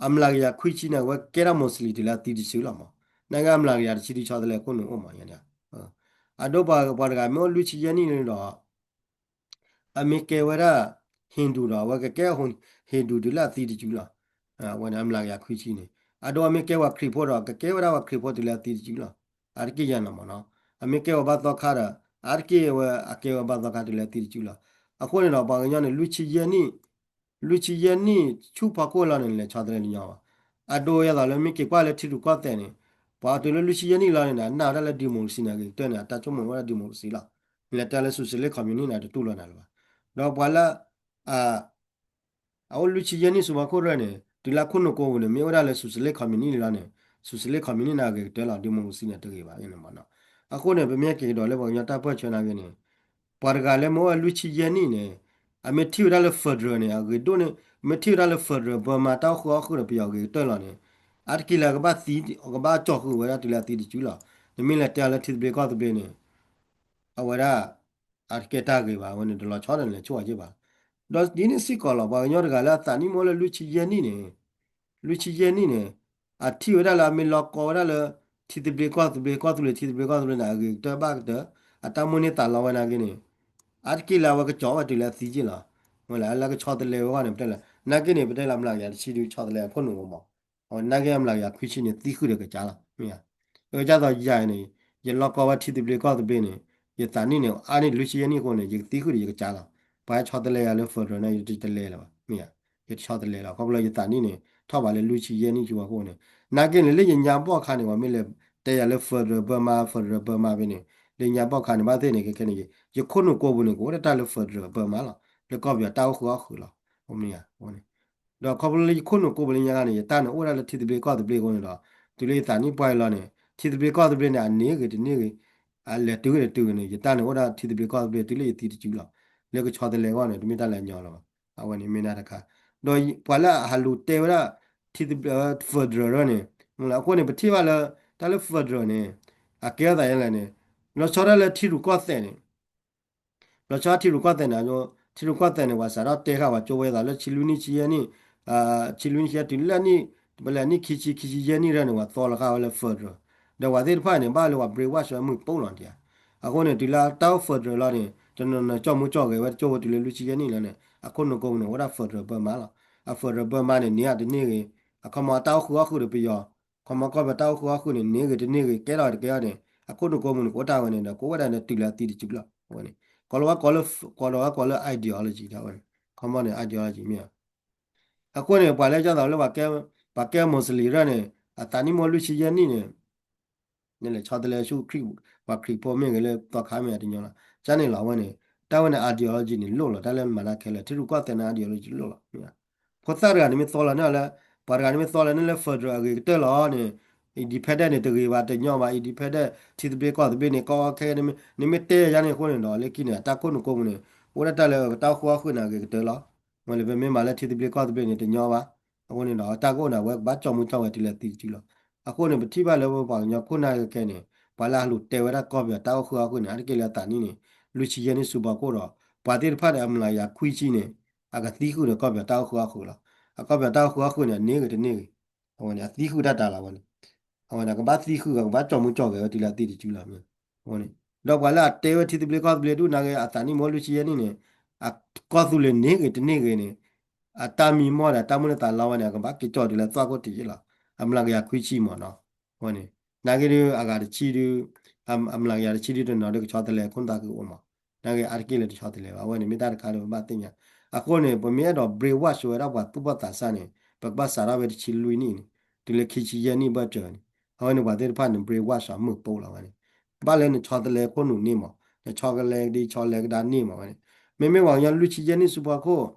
အမျးကယၤခွံဆံန့ၣ် အဝဲကဲဒၣ် Muslim တုၤလၢအသံတစုလီၤမး. နာ်က့အမျးကယၤတဆံဒုးဆီတလဲခိၣ်နူာ်အိၣ်မး အဒိပှၤပှၤတဂၤမ့ၢ်အိၣ်လွံၢ်ဆံယဲၢ်နံၣ်န့ၣ်ဒီး အမ့ၢ်ကဲဝဲဒၣ် Hindu ဒီး အဝဲကကဲ Hindu တုၤလၢအသံတစုလီၤ. အဝဲန့ၣ်အမျးကယၤခွံဆံန့ၣ် အဒိအမ့ၢ်ကဲဝဲခရံာ်ဖိဒီး ကကဲဝဲဒၣ်ဝဲခရံာ်ဖိတုၤလၢအသံတစုလီၤ. အါတက့ၢ်ယဲၢ်နီၤမးနီၤ. အမ့ၢ်ကဲဝဲဘါသီခါဒီး အါတက့ၢ်ဝဲအကဲဝဲဘါသီခါတုၤလၢအသံတစုလီၤ. အဃိန့ၣ်ဒီး ပှၤကညီန့ၣ် လွံၢ်ဆံယဲၢ်နံၣ် လွံၢ်ဆံယဲၢ်နံၣ်ဆူဖီခိၣ်လီၤန့ၣ် လဲၤဆီတလဲတညီဘၣ်. အဒိယဲၢ်သိးလၢမ့ၢ်က့ၤကွၢ်လၢထံရူၢ်ကီၢ်သဲးန့ၣ် ပှၤတုၤလၢလွံၢ်ဆံယဲၢ်နံၣ်လီၤန့ၣ် အနာ်ဝဲဒၣ်လၢ democracy န့ၣ် အဂ့ၤကတၢၢ်န့ၣ် အတၢ်ဆိကမိၣ်ဝဲဒၣ် democracy လီၤ. နလဲၤတဲလၢ socialist communist န့ၣ် တတူၢ်လိာ်နၤလၢၤဘၣ်. ဒီးပှၤလၢ အအိၣ်လွံၢ်ဆံယဲၢ်နံၣ်ဆူဖီခိၣ်ရၢၢ်န့ၣ် တုၤလၢခိၣ်နူာ်ကိးပူၤန့ၣ် မ့ၢ်အိၣ်ဝဲဒၣ်လၢ socialist communist လီၤန့ၣ် socialist communist န့ၣ် အဂ့ၤကတၢၢ်လီၤ. democracy န့ၣ် တဂ့ၤဘၣ်န့ၣ်မးနီၤ. အဃိန့ၣ် ပမ့ၢ်က့ၤကဒီးလၢပှၤကညီတၢ်ပၢၢ်ဆၢနာ်ဂ့ၤန့ၣ် ပှၤတဂၤလၢမ့ၢ်အိၣ်ဝဲလွံၢ်ဆံယဲၢ်နံၣ်န့ၣ် အမ့ၢ်ထံၣ်ဝဲဒၣ်လၢ federal န့ၣ် အဂ့ၤဒိၣ်န့ၣ် မ့ၢ်ထံၣ်ဝဲဒၣ်လၢ federal ဘၢမါတၢ်အိၣ်ဃုာ်အီၣ်ဃုာ်ဒီးပယီၤအဂ့ၤကတၢၢ်လီၤန့ၣ် အါတက့ၢ်လၢကဘၣ်သံ ကဘၣ်ကၠီၣ်ဃုာ်ဝဲဒၣ်တုၤလၢအသံတစုလီၤ. နမ့ၢ်လဲၤတဲလၢထံသဘျ့ကီၢ်သဘျ့န့ၣ် အဝဲဒၣ် အတကဲတၢ်ဂ့ၤဘၣ် အဝဲန့ၣ် တလီၤဆီဒီးနလဲၤဆိၣ်အီၤက့ၢ်ဘၣ်. ဒီးဒ်န့ၣ်စ့ၢ်ကီးလီၤ ပှၤကညီတဂၤလၢအသးနံၣ်မ့ၢ်အိၣ်လၢလွံၢ်ဆံယဲၢ်နံၣ်န့ၣ် လွံၢ်ဆံယဲၢ်နံၣ်န့ၣ် အထံၣ်ဝဲဒၣ်လၢအမ့ၢ်လီၤကီဝဲဒၣ်လၢ ထံသဘျ့ကီၢ်သဘျ့ ကီၢ်သူလ့ၤထံသဘျ့ကီၢ်သဘျ့န့ၣ် အဂ့ၤကတၢၢ်ဘၣ်ကတၢၢ် အတၢ်မိၣ်န့ၢ်သးလီဝဲနာ်က့န့ၣ် အါတက့ၢ်လၢအဝဲကကၠီဝဲတုၤလၢအသံက့လီၤ. ဝဲလၢကဆီတလဲဝဲဂီၢ်န့ၣ် ပတဲလၢ နာ်က့န့ၣ် ပတဲလၢအမျးကယၤတဆံဒုး ဆီတလဲအခိၣ်နူာ်အိၣ်မး, နာ်က့အမျးကယၤခွံဆံန့ၣ် သံဃုာ်ဒီးကစၢ်လီၤ. မ့ၢ်ဧါ, အကစၢ်သိးယၤန့ၣ် ယလီၤကီဝဲထံသဘျ့ကီၢ်သဘျ့န့ၣ် ယသးနံၣ်န့ၣ် အါန့ၢ်လွံၢ်ဆံယဲၢ်နံၣ်အဃိန့ၣ် ယကသံဃုာ်ဒီးယကစၢ်လီၤ. ပှၤဟဲဆီတလဲယၤလၢ federal န့ၣ် ယတလဲလၢၤဘၣ်. မ့ၢ်ဧါ, ယတဆီတလဲလီၤ. ခီဖျိလၢယသးနံၣ်န့ၣ် ထီၣ်ဘးလၢလွံၢ်ဆံယဲၢ်နံၣ်ကၠူဝဲအဃိန့ၣ် နာ်က့န့ၣ် လၢယညါဘီၣ်ခါန့ၣ် ပှၤမ့ၢ်လဲၤတဲယၤလၢ federal Burma, federal Burma ဖဲန့ၣ် လၢညါဘီၣ်ခါန့ၣ် ဘၣ်သ့ၣ်န့ၣ် ခဲခဲန့ၣ် ယခိၣ်နူာ်ကိးပူၤန့ၣ် ကအိၣ်ဒၣ်တၢ်လၢ federal Burma လီၤ. လၢကီၢ်ပယီၤတၢ်အိၣ်ဃုာ်အီၣ်ဃုာ်လီၤ. မ့ၢ်ဧါ, ဒီးခီဖျိလၢယခိၣ်နူာ်ကိးပူၤလၢညါခါန့ၣ် ယတၢ်န့ၣ်အိၣ်ဒၣ်လၢထံသဘျ့ကီၢ်သဘျ့အဃိန့ၣ်ဒီး တုၤလၢယသးနံၣ်ပှၢ်အံၤလီၤန့ၣ် ထံသဘျ့ကီၢ်သဘျ့န့ၣ် အန့ၢ်ဂ့ၤတန့ၢ်ဂ့ၤ အလဲၤတုၤဂ့ၤတတုၤဂ့ၤန့ၣ် ယတၢ်န့ၣ်အိၣ်ဒၣ်ထံသဘျ့ကီၢ်သဘျ့တုၤလၢယသံတစုလီၤ. လၢကဆီတလဲအဂီၢ်န့ၣ် တမ့ၢ်တၢ်လၢအညီလၢၤဘၣ်. အဝဲန့ၣ်မ့ၢ်ဒၣ်တခါ ဒီးပှၤလၢအဟးလူၤတဲဝဲဒၣ် ထံသဘျ့ federal န့ၣ် အဃိန့ၣ် ပထံၣ်ဘၣ်လၢ တၢ်လၢ federal န့ၣ် အကဲထီၣ်သးဒ်လဲၣ်န့ၣ် လီၤဆီဒၣ်လၢထံရူၢ်ကီၢ်သဲးန့ၣ် လီၤဆီထံရူၢ်ကီၢ်သဲးန့ၣ် ထံရူၢ်ကီၢ်သဲးန့ၣ် ပှၤစးထီၣ်တဲဃာ်ပှၤကၠိဝဲအသးလၢ ဆံလွံၢ်နံၣ်ဆံယဲၢ်နံၣ်, ဆံလွံၢ်နံၣ်ဆံယဲၢ်တုၤလၢနံၣ် ပလဲၤနံၣ်ခံဆံ ခံဆံယဲၢ်နံၣ်ဒၣ်န့ၣ် ပှၤသီလီၤဃာ်ဝဲလၢ federal ဒီးပှၤသ့ၣ်တဖၣ်န့ၣ် ဘၣ်လၢပှၤ brainwash ဝဲမုၢ်ပိၢ်လီၤဒံးဧါ. အဃိန့ၣ် တုၤလၢတၢ်အိၣ် federal လီၤန့ၣ် တနီၤနီၤကၠီၣ်မူကၠီၣ်ဂဲၤဝဲတကၠိဝဲတုၤလၢလွံၢ်ဆံယဲၢ်နံၣ်လီၤန့ၣ် အခိၣ်နူာ်ကိးပူၤန့ၣ် အိၣ်ဒၣ် federal Burma လီၤ. အ federal Burma န့ၣ် န့ၢ်အတန့ၢ်ဂ့ၤ, အခီမ့ၢ်တၢ်အိၣ်ဃုာ်အီၣ်ဃုာ်ဒီးပယီၤ ခီမ့ၢ်ကီၢ်ပယီၤတၢ်အိၣ်ဃုာ်အီၣ်ဃုာ်န့ၣ် န့ၢ်ဂ့ၤတန့ၢ်ဂ့ၤ ကဲထီၣ်တကဲထီၣ်န့ၣ် အခိၣ်နူာ်ကိးပူၤန့ၣ် ကအိၣ်တၢ်ဝဲန့ၣ်ဒီး ကအိၣ်ဝဲဒၣ်န့ၣ်တုၤလၢအသံတစုလီၤ. အဝဲန့ၣ် ကိးလီၤဝဲကိးလၢ ကိးလီၤဝဲကိးလၢ ideology ဒၣ်ဝဲန့ၣ် ခီမ့ၢ်န့ၣ် ideology မ့ၢ်ဧါ. အဃိန့ၣ် ပှၤလၢကၠီၣ်သးလၢ ပှၤကဲ Muslim ဒၣ်န့ၣ် အသးနံၣ်မိၢ်လွံၢ်ဆံယဲၢ်နံၣ်န့ၣ် နလဲၤဆီတလဲဆူ ပှၤခရံာ်ဖိမ့ၢ်ဂ့ၤလၢသီခါမ့ၢ်ဂ့ၤတညီလီၤ. ကန့ၣ်လီၤ အဝဲန့ၣ် တၢ်ဝဲန့ၣ် ideology န့ၣ်လိၣ်လီၤ တၢ်လၢမၤတၢ်ခဲလၢာ် ထံရူၢ်ကီၢ်သဲးန့ၣ် ideology လိၣ်လီၤ. ဖိသၣ်တဂၤန့ၣ်မ့ၢ်သီလီၤန့ၢ်လၢ ပှၤတဂၤန့ၣ်မ့ၢ်သီလီၤန့ၢ်လၢ federal အဂ့ၤကတၢၢ်လီၤန့ၣ် independent န့ၣ်တဂ့ၤဘၣ်တညီဘၣ် independent ထံသဘျ့ကီၢ်သဘျ့န့ၣ် ကီခဲန့ၣ် နမ့ၢ်တဲယၤန့ၣ်အဃိန့ၣ်ဒီး လၢခံန့ၣ် အတၢ်ခိၣ်နူာ်ကိးပူၤန့ၣ် အိၣ်ဒၣ်တၢ်လၢတၢ်အိၣ်ဃုာ်အီၣ်ဃုာ်န့ၣ်အဂ့ၤကတၢၢ်လီၤ. ဝဲလၢပမ့ၢ်မၤလၢထံသဘျ့ကီၢ်သဘျ့န့ၣ်တညီဘၣ်. အဃိန့ၣ်ဒီး တၢ်ကအိၣ်န့ၣ် အဝဲကဘၣ်ကၠီၣ်မူကၠီၣ်ဂဲၤတုၤလၢသံတစုလီၤ. အဃိန့ၣ် ပထံၣ်ဘၣ်လၢပပှၤကညီခိၣ်နၢ်ခဲခဲန့ၣ် ပှၤလၢအဟးလူၤတဲဝဲဒၣ်ကီၢ်ပယီၤတၢ်အိၣ်ဃုာ်အီၣ်ဃုာ်န့ၣ် အါတက့ၢ်လၢအသးနံၣ်န့ၣ် လွံၢ်ဆံယဲၢ်နံၣ်ဆူဖီခိၣ်ဒီး ပှၤသ့ၣ်တဖၣ်န့ၣ် အမျးကယၤခွံဆံန့ၣ် အကသံဃုာ်ဒီးကီၢ်ပယီၤတၢ်အိၣ်ဃုာ်အီၣ်ဃုာ်လီၤ. အကီၢ်ပယီၤတၢ်အိၣ်ဃုာ်အီၣ်ဃုာ်န့ၣ် အန့ၢ်ဂ့ၤတန့ၢ်ဂ့ၤ အဝဲန့ၣ် အသံဃုာ်တၢ်တၢ်လီၤဝဲန့ၣ် အဝဲန့ၣ် ကဘၣ်သံဃုာ် ကဘၣ်ကၠီၣ်မူကၠီၣ်ဂဲၤဝဲတုၤလၢအသံတစုလီၤ. အဃိန့ၣ် ဒီးပှၤလၢအတဲဝဲထံသဘျ့ကီၢ်သဘျ့ဒူၣ်နာ်က့ အသးနံၣ်မိၢ်လွံၢ်ဆံယဲၢ်နံၣ်န့ၣ် အကီၢ်သူလ့ၤန့ၢ်ဂ့ၤတန့ၢ်ဂ့ၤန့ၣ် အတၢ်မံမီၢ်ဒီးတၢ်မိၣ်န့ၢ်သးလီဝဲန့ၣ် အကဘၣ်က့ၤကၠီၣ်တုၤလၢသွၣ်ခိၣ်ထံးယ့ၣ်လီၤ. အမျးကယၤခွံဆံမ့ၢ်နီၤ. အဃိန့ၣ် နာ်က့ဒုး အဂၤတဆံဒုး အမျးကယၤတဆံဒုးတနီၤဒုးကဆီတလဲခိၣ်နၢ်သးခုအိၣ်မး နာ်က့အါတက့ၢ်လၢတဆီတလဲဘၣ်. အဝဲန့ၣ်မ့ၢ်တၢ်တခါလၢပဘၣ်သ့ၣ်ညါ. အဃိန့ၣ် ပမ့ၢ်အဲၣ်ဒိး brainwash ဝဲဒၣ်ပှၤသူၣ်ဘီၣ်သးစၢ်န့ၣ် ပကဘၣ်စးထီၣ်ဝဲတဆံလွံၢ်နံၣ်န့ၣ် တုၤလၢခံဆံယဲၢ်နံၣ်ဘၢၣ်စၢၤန့ၣ် အဝဲန့ၣ်ပှၤသ့ၣ်တဖၣ်န့ၣ် brainwash အမုၢ်ပိၢ်လီၤဝဲန့ၣ် ဘၣ်လၢနဆီတလဲခိၣ်နူာ်န့ၣ်မး နဆီကလဲကဒံဆီလဲကဒါန့ၣ်မးဝဲန့ၣ် မ့မ့ၢ်ပှၤကညီလွံၢ်ဆံယဲၢ်နံၣ်ဆူဖီခိၣ်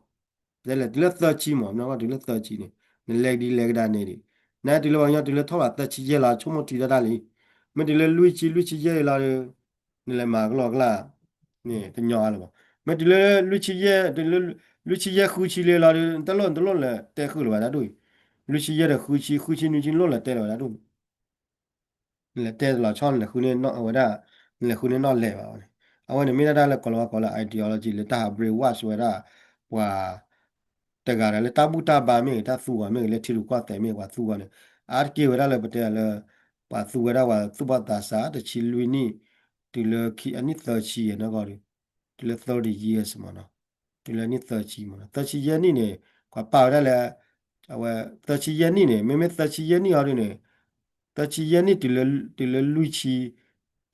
တဲလဲၣ် တုၤလၢသၢဆံမး မ့ၢ်တုၤလၢသၢဆံန့ၣ် နလဲကဒံလဲကဒါန့ၣ်ဒံး နတုၤလၢပှၤကညီတုၤလၢထီၣ်ဘးသၢဆံယဲၢ်လီၤ ဆိကမိၣ်ထံတၢ်တၢ်လံ. မ့ၢ်တုၤလၢလွံၢ်ဆံ လွံၢ်ဆံယဲၢ်လီၤဒီး နလဲၤမၤကလီကလၢ်န့ၣ် တညီအါလၢၤဘၣ်. မ့ၢ်တုၤလၢလွံၢ်ဆံယဲၢ် တုၤလၢလွံၢ်ဆံယဲၢ်ဃုဆံလံလီၤဒီး နတလိၣ် နတလိၣ်လဲၤတဲဃုာ်လၢၤဘၣ်တၢ်ဒ်အံၤ. လွံၢ်ဆံယဲၢ်ဒီးဃုဆံ ဃုဆံနွံဆံ နတလိၣ်လဲၤတဲလၢၤဘၣ်တၢ်ဒ်အံၤ နလဲၤတဲလီၤဆီ နလဲၤဃုန့ၢ်ဝဲဒၣ် နလဲၤဃုန့ၢ်နီၣ်လဲၢ်ဘၣ်ဝဲန့ၣ်. အဝဲန့ၣ်မ့ၢ်ဒၣ်တၢ်လၢကိးလီၤဝဲကိးလၢ ideology လၢတၢ်ဟး brainwash ဝဲဒၣ် ပှၤ တဂၤဒီးလၢတၢ်ဘူၣ်တၢ်ဘါမ့ၢ်ဂ့ၤ တၢ်သူဂီၤမ့ၢ်ဂ့ၤ လၢထံရူၢ်ကီၢ်သဲးမ့ၢ်ဂ့ၤ ပှၤသူဂီၤန့ၣ် အါတက့ၢ်ဝဲဒၣ်လၢပတဲလၢ ပှၤသူဝဲဒၣ်ပှၤသူၣ်ဘီၣ်သးစၢ် တဆံလွံၢ်နံၣ် တုၤလၢခံအနံၣ်သၢဆံနီၢ်ကီၢ်ဒီး တုၤလၢ thirty years မ့ၢ်နီၤ တုၤလၢနံၣ်သၢဆံမ့ၢ်နီၤ သၢဆံယဲၢ်နံၣ်န့ၣ် ပှၤပာ်ဝဲဒၣ်လၢ အဝဲ သၢဆံယဲၢ်နံၣ်န့ၣ် မ့မ့ၢ်သၢဆံယဲၢ်နံၣ်အီၤဒ်န့ၣ် သၢဆံယဲၢ်နံၣ်တုၤလၢ တုၤလၢလွံၢ်ဆံ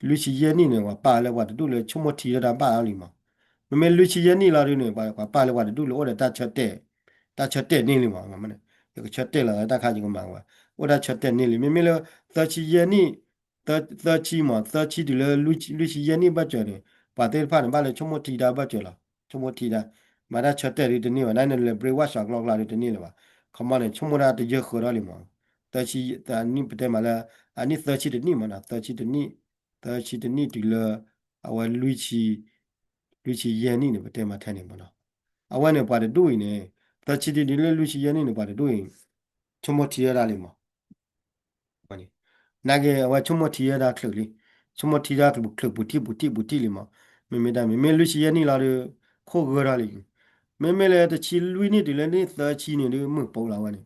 လွံၢ်ဆံယဲၢ်နံၣ်န့ၣ် ပှၤပာ်လၢပှၤတဒူၣ်လၢဆိကမိၣ်ထံတၢ်တၢ်ဘၣ်အီၤလံမး. မ့မ့ၢ်လွံၢ်ဆံယဲၢ်နံၣ်လီၤဒ်န့ၣ် ပှၤပာ်လၢပှၤတဒူၣ်လၢအိၣ်ဒီးတၢ်ဆၢတဲာ် တၢ်ဆၢတဲာ်န့ၢ်လံမး. ယကဆၢတဲာ်လီၤတၢ်ခါယကမၤဝဲ အိၣ်တၢ်ဆၢတဲာ်န့ၢ်လံ မ့မ့ၢ်လၢ သၢဆံယဲၢ်နံၣ် သၢဆံတုၤလၢ လွံၢ်ဆံယဲၢ်နံၣ်ဘၢၣ်စၢၤန့ၣ် ပှၤသ့ၣ်တဖၣ်န့ၣ် ဘၣ်လၢဆိကမိၣ်ထံတၢ်ဘၢၣ်စၢၤလီၤ. ဆိကမိၣ်ထံတၢ် မၤတၢ်ဆၢတဲာ်ဒ်တန့ၢ်ဘၣ် နနလဲၤ brainwash အကျိၤအကျဲဒ်တန့ၢ်လၢၤဘၣ်. ခီမီန့ၣ် ဆိကမိၣ်တၢ်တယၢၢ်ဃၢၤထီၣ်လံမး. သၢဆံ ပတဲမးလၢ အနံၣ်သၢဆံတနံၣ်မးနီၤ သၢဆံတနံၣ် သၢဆံတနံၣ်တုၤလၢ အဝဲလွံၢ်ဆံ လွံၢ်ဆံယဲၢ်နံၣ်န့ၣ် ပတဲမးထဲန့ၣ်မးနီၤ. အဝဲန့ၣ်ပှၤတဒူၣ်အံၤန့ၣ် သၢဆံတနံၣ်တုၤလၢလွံၢ်ဆံယဲၢ်နံၣ်န့ၣ် ပှၤတဒူၣ်အံၤ ဆိကမိၣ်ထံဝဲဒၣ်လံမး နာ်က့ အဝဲဆိကမိၣ်ထံဝဲဒၣ်ချုးလံ. ဆိကမိၣ်ထံဒၣ်ချုးပူၤထံၣ်ပူၤထံၣ်ပူၤထံၣ်လံမး. မ့မ့ၢ်တၢ်မ့မ့ၢ်လွံၢ်ဆံယဲၢ်နံၣ်လီၤဒီး ခိၣ်ဂၢၢ်ထီၣ်လံ. မ့မ့ၢ်လၢတဆံလွံၢ်နံၣ်တုၤလၢနံၣ်သၢဆံန့ၣ်ဒုး မုၢ်ပိာ်လီၤဝဲန့ၣ်.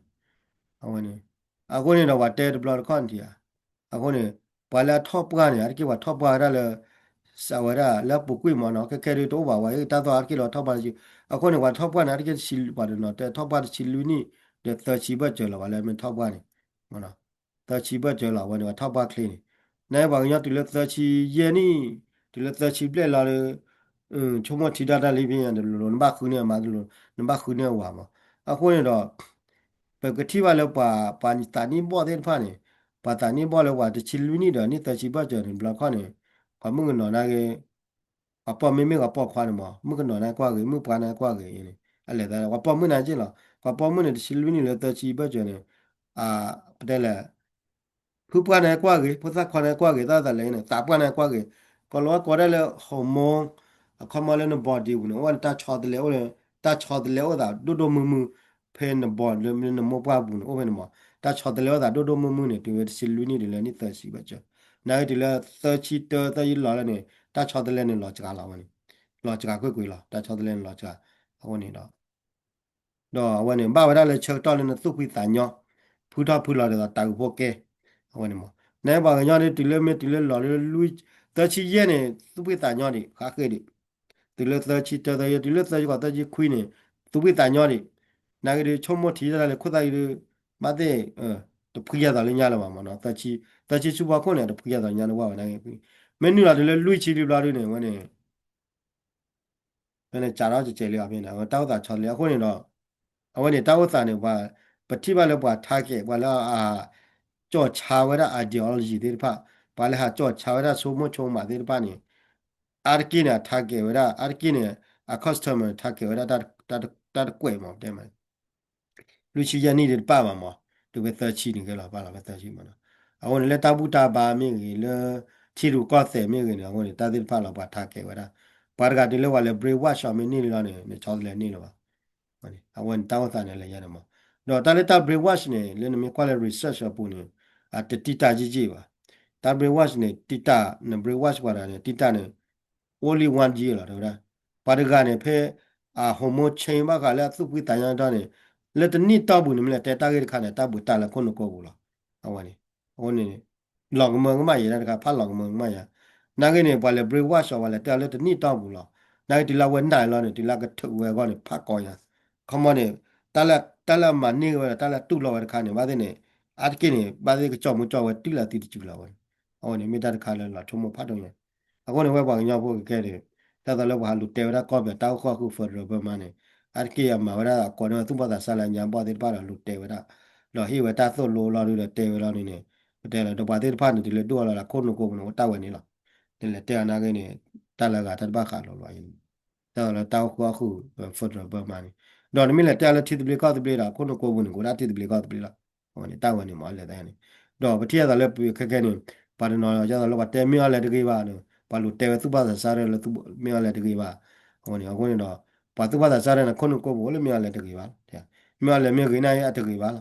အဝဲန့ၣ် အဃိန့ၣ်ဒီးပှၤတဲတဘျီတခီၣ်န့ၣ်ဧါ, အဃိန့ၣ် ပှၤလၢအထီၣ်ပှၢ်န့ၣ် အါတက့ၢ်ပှၤထီၣ်ပှၢ်ဝဲဒၣ်လၢ စးဝဲဒၣ်လၢအပူၤကွံာ်မ့ၢ်နီၤ, ခဲခဲဒုးတအိၣ်ဘၣ်ဝဲ တၢ်သီအါတက့ၢ်လီၤထီၣ်ပှၢ်တဆံ, အဃိန့ၣ် ပှၤထီၣ်ပှၢ်န့ၣ် အါတက့ၢ်တဆံ ပှၤတနီၤတဲထီၣ်ပှၢ်တဆံလွံၢ်နံၣ် ဒီးသၢဆံဘၢၣ်စၢၤလီၤ ပှၤလၢမ့ၢ်ထီၣ်ပှၢ်န့ၣ် သၢဆံဘၢၣ်စၢၤလီၤ အဝဲန့ၣ် ပှၤထီၣ်ပှၢ်ချ့န့ၣ်, နပှၤကညီတုၤလၢသၢဆံယဲၢ်နံၣ် တုၤလၢသၢဆံဘျဲၣ်လီၤဒီး ဆိကမိၣ်ထံဒၣ်တၢ်လံဖဲညါတလိၤ နဘၣ်ဃုန့ၢ်အမါတလိၤ နဘၣ်ဃုန့ၢ်အဝၤမး, အဃိန့ၣ်ဒီး ပကထံၣ်ဘၣ်လၢပှၤ ပှၤသးနံၣ်ဘီၣ်သ့ၣ်တဖၣ်န့ၣ်, ပှၤသးနံၣ်ဘီၣ်လၢပှၤတဆံလွံၢ်နံၣ်ဒီးနံၣ်သၢဆံဘၢၣ်စၢၤန့ၣ် ဘျီခီန့ၣ် ပှၤမုၣ်ကနီၤနာ်က့ ပှၤပိာ်မုၣ်မ့ၢ်ပှၤပိာ်ခွါန့ၣ်မး မုၣ်ကနီၤနာ်က့ကွၢ်ဂ့ၤ မုၣ်ပှၢ်နာ်က့ကွၢ်ဂ့ၤန့ၣ် အလဲၤသး ပှၤပိာ်မုၣ်နာ်က့လီၤ ပှၤပိာ်မုၣ်န့ၣ် တဆံလွံၢ်နံၣ်လၢသၢဆံဘၢၣ်စၢၤန့ၣ် ပတဲလဲၣ် ဖုပှၢ်နာ်က့ကွၢ်ဂ့ၤ ဖိသၣ်ခွါနာ်က့ကွၢ်ဂ့ၤ သးသးလဲၣ်န့ၣ် သးပှၢ်နာ်က့ကွၢ်ဂ့ၤ, ကိးလီၤဝဲကိးဒၣ်လၢ hormone အခီပညီလၢန body ပူၤန့ၣ် အိၣ်ဝဲန့ၣ် တၢ်ဆီတလဲအိၣ်လၢ တၢ်ဆီတလဲအိၣ်သးဒိၣ်ဒိၣ်မုၢ်မုၢ် ဖဲန body လၢနမိၢ်ပှၢ်ပူၤန့ၣ် အိၣ်ဖဲန့ၣ်မး, တၢ်ဆီတလဲအိၣ်သးဒိၣ်ဒိၣ်မုၢ်မုၢ်န့ၣ် တုၤဝဲတဆံလွံၢ်နံၣ်တုၤလၢနံၣ်သၢဆံဘၢၣ်စၢၤ, နာ်က့တုၤလၢသၢဆံတၢ သၢဆံလီၤလၢန့ၣ် တၢ်ဆီတလဲန့ၣ်လီၤစှၤလီၤဝဲန့ၣ်, လီၤစှၤကွ့ၢ်ကွ့ၢ်လီၤ တၢ်ဆီတလဲန့ၣ်လီၤစှၤ, အဃိန့ၣ်ဒီး ဒီးအဝဲန့ၣ် ဘၣ်ဝဲဒၣ်လၢဆၢကတီၢ်လၢနသူၣ်ဖှံသးညီ, ဖုထီၣ်ဖုလီၤဒ်သိးတၢ်အုးဖိကဲ, အဝဲန့ၣ်မး, နပှၤကညီဒ်တုၤလၢမ့ၢ်တုၤလၢလီၤလၢ သၢဆံယဲၢ်န့ၣ် သူၣ်ဖှံသးညီဒံး ဃးဃ့ဒံး, တုၤလၢသၢဆံတၢ သၢဆံ တုၤလၢသၢဆံဃိး သၢဆံခွံန့ၣ် သူၣ်ဖှံသးညီဒံး, နာ်က့ဒုးဆိကမိၣ်ထံတၢ်လၢခိၣ်သၣ်အံၤဒုး ဘၣ်သ့ၣ် တဖှံယၤသိးလၢညါလၢၤဘၣ်မးနီၤ, သၢဆံဆူဖီခိၣ်န့ၣ် တဖှံယၤသိးညါလၢဝဲဝဲနာ်က့, မ့ၢ်နုာ်လီၤတုၤလၢလွံၢ်ဆံဒုးဘျီဒုးန့ၣ် အဝဲန့ၣ် ဖဲန့ၣ်စးထီၣ်ကဲကဲလံအီၤဖဲန့ၣ် တၢ်အိၣ်သးဆီတလဲ အဃိန့ၣ်ဒီး အဝဲန့ၣ်တၢ်အိၣ်သးန့ၣ် ပှၤ ပထံၣ်ဘၣ်လၢပှၤ target ပှၤလၢအ ကၠီၣ်ဆါဝဲဒၣ် ideology သ့ၣ်တဖၣ်, ပှၤလၢဟးကၠီၣ်ဆါဝဲဒၣ်ဆိကမိၣ်ဆိကမးသ့ၣ်တဖၣ်န့ၣ် အါတက့ၢ်န့ၣ် အ target ဝဲဒၣ် အါတက့ၢ်န့ၣ် အ customer target ဝဲဒၣ် တၢ်တကွဲးမး ပတဲမး လွံၢ်ဆံယဲၢ်နံၣ်ဒံးတပၣ်ဘၣ်မး, တုၤဖဲသၢဆံန့ၣ်ကဲလီၤ ပာ်လီၤဖဲသၢဆံမးနီၤ, အဃိန့ၣ် လၢတၢ်ဘူၣ်တၢ်ဘါမ့ၢ်ဂ့ၤ လၢထံရူၢ်ကီၢ်သဲးမ့ၢ်ဂ့ၤန့ၣ် အဃိန့ၣ် တၢ်သ့ၣ်တဖၣ်လီၤ ပှၤ target ဝဲဒၣ်, ပှၤတဂၤတုၤလၢပှၤလဲၤ brainwash အီၤမ့ၢ်န့ၢ်လံလီၤန့ၣ် နဆီတလဲန့ၢ်လၢၤဘၣ်, အဝဲန့ၣ်တၢ်အိၣ်သးန့ၣ်လၢယါန့ၣ်မး, ဒီးတၢ်လၢတၢ် brainwash န့ၣ် လၢနမ့ၢ်ကွၢ်လၢ research အပူၤန့ၣ် အတတံၢ်တၢ်ယံၢ်ယံၢ်ဘၣ်, တၢ် brainwash န့ၣ် တံၢ်တၢ် န brainwash ပှၤတဂၤန့ၣ် တံၢ်တၢ်န့ၣ် only one year လီၤ တဲဝဲဒၣ်, ပှၤတဂၤန့ၣ် ဖဲအ hormone change ဘၣ်ဃးလၢအသူၣ်ဖှံသးညီတၢ်န့ၣ် လၢတနံၣ်တီၢ်ပူၤန့ၣ် မ့ၢ်လဲၤတဲတၢ်ဂ့ၢ်တခါန့ၣ် တၢ်ဘူးတၢ်လၢခိၣ်နူာ်ကိာ်ပူၤလီၤ, အဝဲန့ၣ်, အဃိန့ၣ် လီၤကမၢကမၣ်ယဲဒၣ်တခါ ဖးလီၤကမၢကမၣ်ယဲ, နာ်ဂ့ၤန့ၣ် ပှၤလဲၤ brainwash အီၤ ပှၤလဲၤတဲအီၤလၢတနံၣ်တီၢ်ပူၤလီၤ, နာ်ဂ့ၤတုၤလၢအဝဲနာ်လီၤန့ၣ် တုၤလၢအကထုးဝဲအဂီၢ်န့ၣ် ဖးကီညါ, ခီမီန့ၣ် တၢ်လၢ တၢ်လၢအမၤန့ၢ်ဝဲဒီး တၢ်လၢအတူၢ်လိာ်ဝဲတခါန့ၣ် ဘၣ်သ့ၣ်န့ၣ် အါတက့ၢ်န့ၣ် ဘၣ်သ့ၣ်ကကၠီၣ်မူကၠီၣ်ဝဲတုၤလၢအသံတစုလီၤဝဲန့ၣ်, အဝဲန့ၣ် မ့ၢ်တၢ်တခါလၢလီၤဆိကမိၣ်ဖးဒိၣ်ညါ အဃိန့ၣ် ဝဲပှၤကညီဖိကကဲန့ၣ် ဒ်သိးလၢပှၤဟးလူၤတဲဝဲဒၣ်ကီၢ်ပယီၤတၢ်အိၣ်ဃူအိၣ်ဃု federal ပၢမါန့ၣ် အါတက့ၢ်အမၤဝဲဒၣ်အကိးန့ၢ်ဝဲသူၣ်ဘီၣ်သးစၢ်လၢအညါဘီၣ်သ့ၣ်တဖၣ်ဒီးလူၤတဲဝဲဒၣ်, ဒီးဟ့ၣ်ဝဲတၢ်သိၣ်လိလီၤဒုးဒီးတဲဝဲလီၤန့ၣ်န့ၣ်, ပတဲလီၤဒီးပှၤသ့ၣ်တဖၣ်န့ၣ် တုၤလၢဒိၣ်အီၤလီၤလၢခိၣ်နူာ်ကိာ်ပူၤန့ၣ် အိၣ်တၢ်ဝဲန့ၣ်လီၤ, နလဲၤတဲအီၤနာ်ဂ့ၤန့ၣ် တၢ်လၢအဂၤတၢ်တဘၣ်ဃးလိၤလီၤအံၤ, ဒ်သိးလၢတၢ်အိၣ်ဃူအိၣ်ဃု federal ပၢမါန့ၣ်, ဒီးနမ့ၢ်လဲၤတဲအီၤလၢထံသဘျ့ကီၢ်သဘျ့ဒီး ခိၣ်နူာ်ကိာ်ပူၤန့ၣ် ကအိၣ်ဒၣ်ထံသဘျ့ကီၢ်သဘျ့လီၤ, အဝဲန့ၣ် တၢ်ဝဲန့ၣ်မ့ၢ်လဲၤတဲန့ၣ်, ဒီးပထံၣ်အသးလၢပခဲခဲန့ၣ် ပှၤတနီၤ ဒ်သိးလၢပှၤတဲမ့ၢ်အီၤလဲၤတဂ့ၤဘၣ်န့ၣ် ပှၤလူၤတဲဝဲသူၣ်ဘီၣ်သးစၢ်လၢမ့ၢ်အီၤလဲၤတဂ့ၤဘၣ်, အဝဲန့ၣ် အဃိန့ၣ်ဒီး ပှၤသူၣ်ဘီၣ်သးစၢ်လၢန့ၣ် ခိၣ်နူာ်ကိာ်ပူၤလၢမ့ၢ်အီၤလဲၤတဂ့ၤဘၣ်လီၤ, မ့ၢ်အီၤလဲၤမ့ၢ်ဂ့ၤန့ၣ်အတဂ့ၤဘၣ်လီၤ,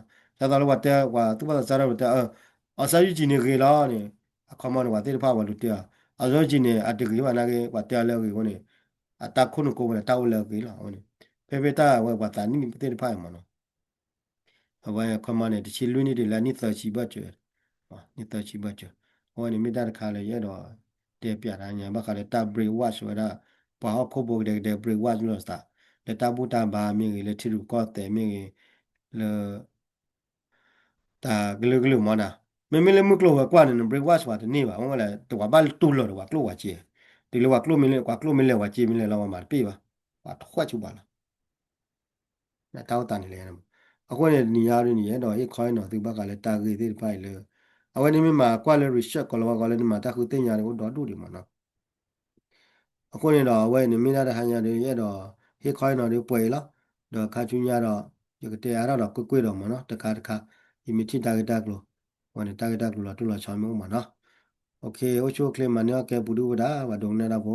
ဒ်သိးလၢပှၤတဲပှၤသူၣ်ဘီၣ်သးစၢ်လၢပှၤတဲ အောင်ဆန်းစုကြည်န့ၣ်ဂ့ၤလီၤန့ၣ်, အခီမီန့ၣ် ပှၤသ့ၣ်တဖၣ်ပှၤလူၤတဲအီၤ အောင်ဆန်းစုကြည်န့ၣ် အတဂ့ၤဘၣ်နာ်ဂ့ၤ ပှၤတဲအီၤလၢအဂ့ၤအဃိန့ၣ် အတၢ်ခိၣ်နူာ်ကိာ်ပူၤန့ၣ် တၢ်အိၣ်လၢအဂ့ၤလီၤ, အဝဲန့ၣ် ဖဲဖဲတၢ်ဝဲပှၤသးနံၣ်သ့ၣ်တဖၣ်အံၤမ့ၢ်နီၤ အဝဲခီမီန့ၣ် တဆံလွံၢ်နံၣ်တုၤလၢနံၣ်သၢဆံဘၢၣ်စၢၤ, နံၣ်သၢဆံဘၢၣ်စၢၤ, အဝဲန့ၣ်မ့ၢ်တၢ်တခါလၢယအဲၣ်ဒိး တဲပျးတၢ်ညါ ဘၣ်ဃးလၢတၢ် brainwash ဝဲဒၣ် ပှၤဟီၣ်ခိၣ်ဖိကဒဲကဒဲ brainwash လိာ်သး လၢတၢ်ဘူၣ်တၢ်ဘါမ့ၢ်ဂ့ၤ လၢထံရူၢ်ကီၢ်သဲးမ့ၢ်ဂ့ၤ လၢ တၢ်ကလုာ်ကလုာ်မ့ၢ်နီၤ, မ့မ့ၢ်လၢမုၢ်ကျိၤဝဲၤကွာ်န့ၣ် န brainwash ပှၤတန့ၢ်ဘၣ်, မ့ၢ်ဝဲလဲၣ် တဝၤဘၣ်တူၢ်လိာ်ဒီးပှၤကျိၣ်ပှၤစ့, တုၤလၢပှၤကျိၣ်မ့ၢ်လဲၤ ပှၤကျိၣ်မ့ၢ်လဲၤပှၤစ့မ့ၢ်လဲၤလီၤ ပှၤမၤတပ့ၢ်ဘၣ်, ပှၤတဃဲးဆူဘၣ်လီၤ တၢ်အိၣ်သးန့ၣ်လဲၣ်, အဃိန့ၣ် နံၤညါဒ်န့ၣ် ယအဲၣ်ဒိးဟ့ၣ်ခီဟ့ၣ်နီၤသုဘၣ်ဃးလၢတၢ်ဂ့ၢ်သ့ၣ်တဖၣ်အံၤလၢ အဝဲန့ၣ်မ့ၢ်မၤကွၢ်လၢ research ကိးလီၤဝါကိးလၢနမၤတၢ်ဃုသ့ၣ်ညါန့ၣ်အိၣ်ဒီဒူၣ်ဒံးမ့ၢ်နီၤ, အဃိန့ၣ်ဒီး အဝဲန့ၣ်မ့ၢ်ဒၣ်တဟါညါဒီး ယအဲၣ်ဒိးဟ့ၣ်ခီဟ့ၣ်နီၤဒီးပှဲၤအံၤလီၤ, ဒီးခါဆူညါဒီး ယကတဲအါထီၣ်ဒီးကွ့ၢ်ကွ့ၢ်ဒီးမ့ၢ်နီၤ တခါတခါ, ယမ့ၢ်ထံၣ်တၢ်ဂ့ၢ်တၢ်ကျိၤ, အဝဲန့ၣ်တၢ်ဂ့ၢ်တၢ်ကျိၤလီၤတိၢ်လီၤဆီမ့ၢ်အိၣ်မ့ၢ်နီၤ, အိၣ်ဆူၣ်အိၣ်ချ့မၤန့ၢ်အီၣ်ကဲပူၤဒုၣ်ပဒါ ပှၤဒိကနၣ်တၢ်ဖိ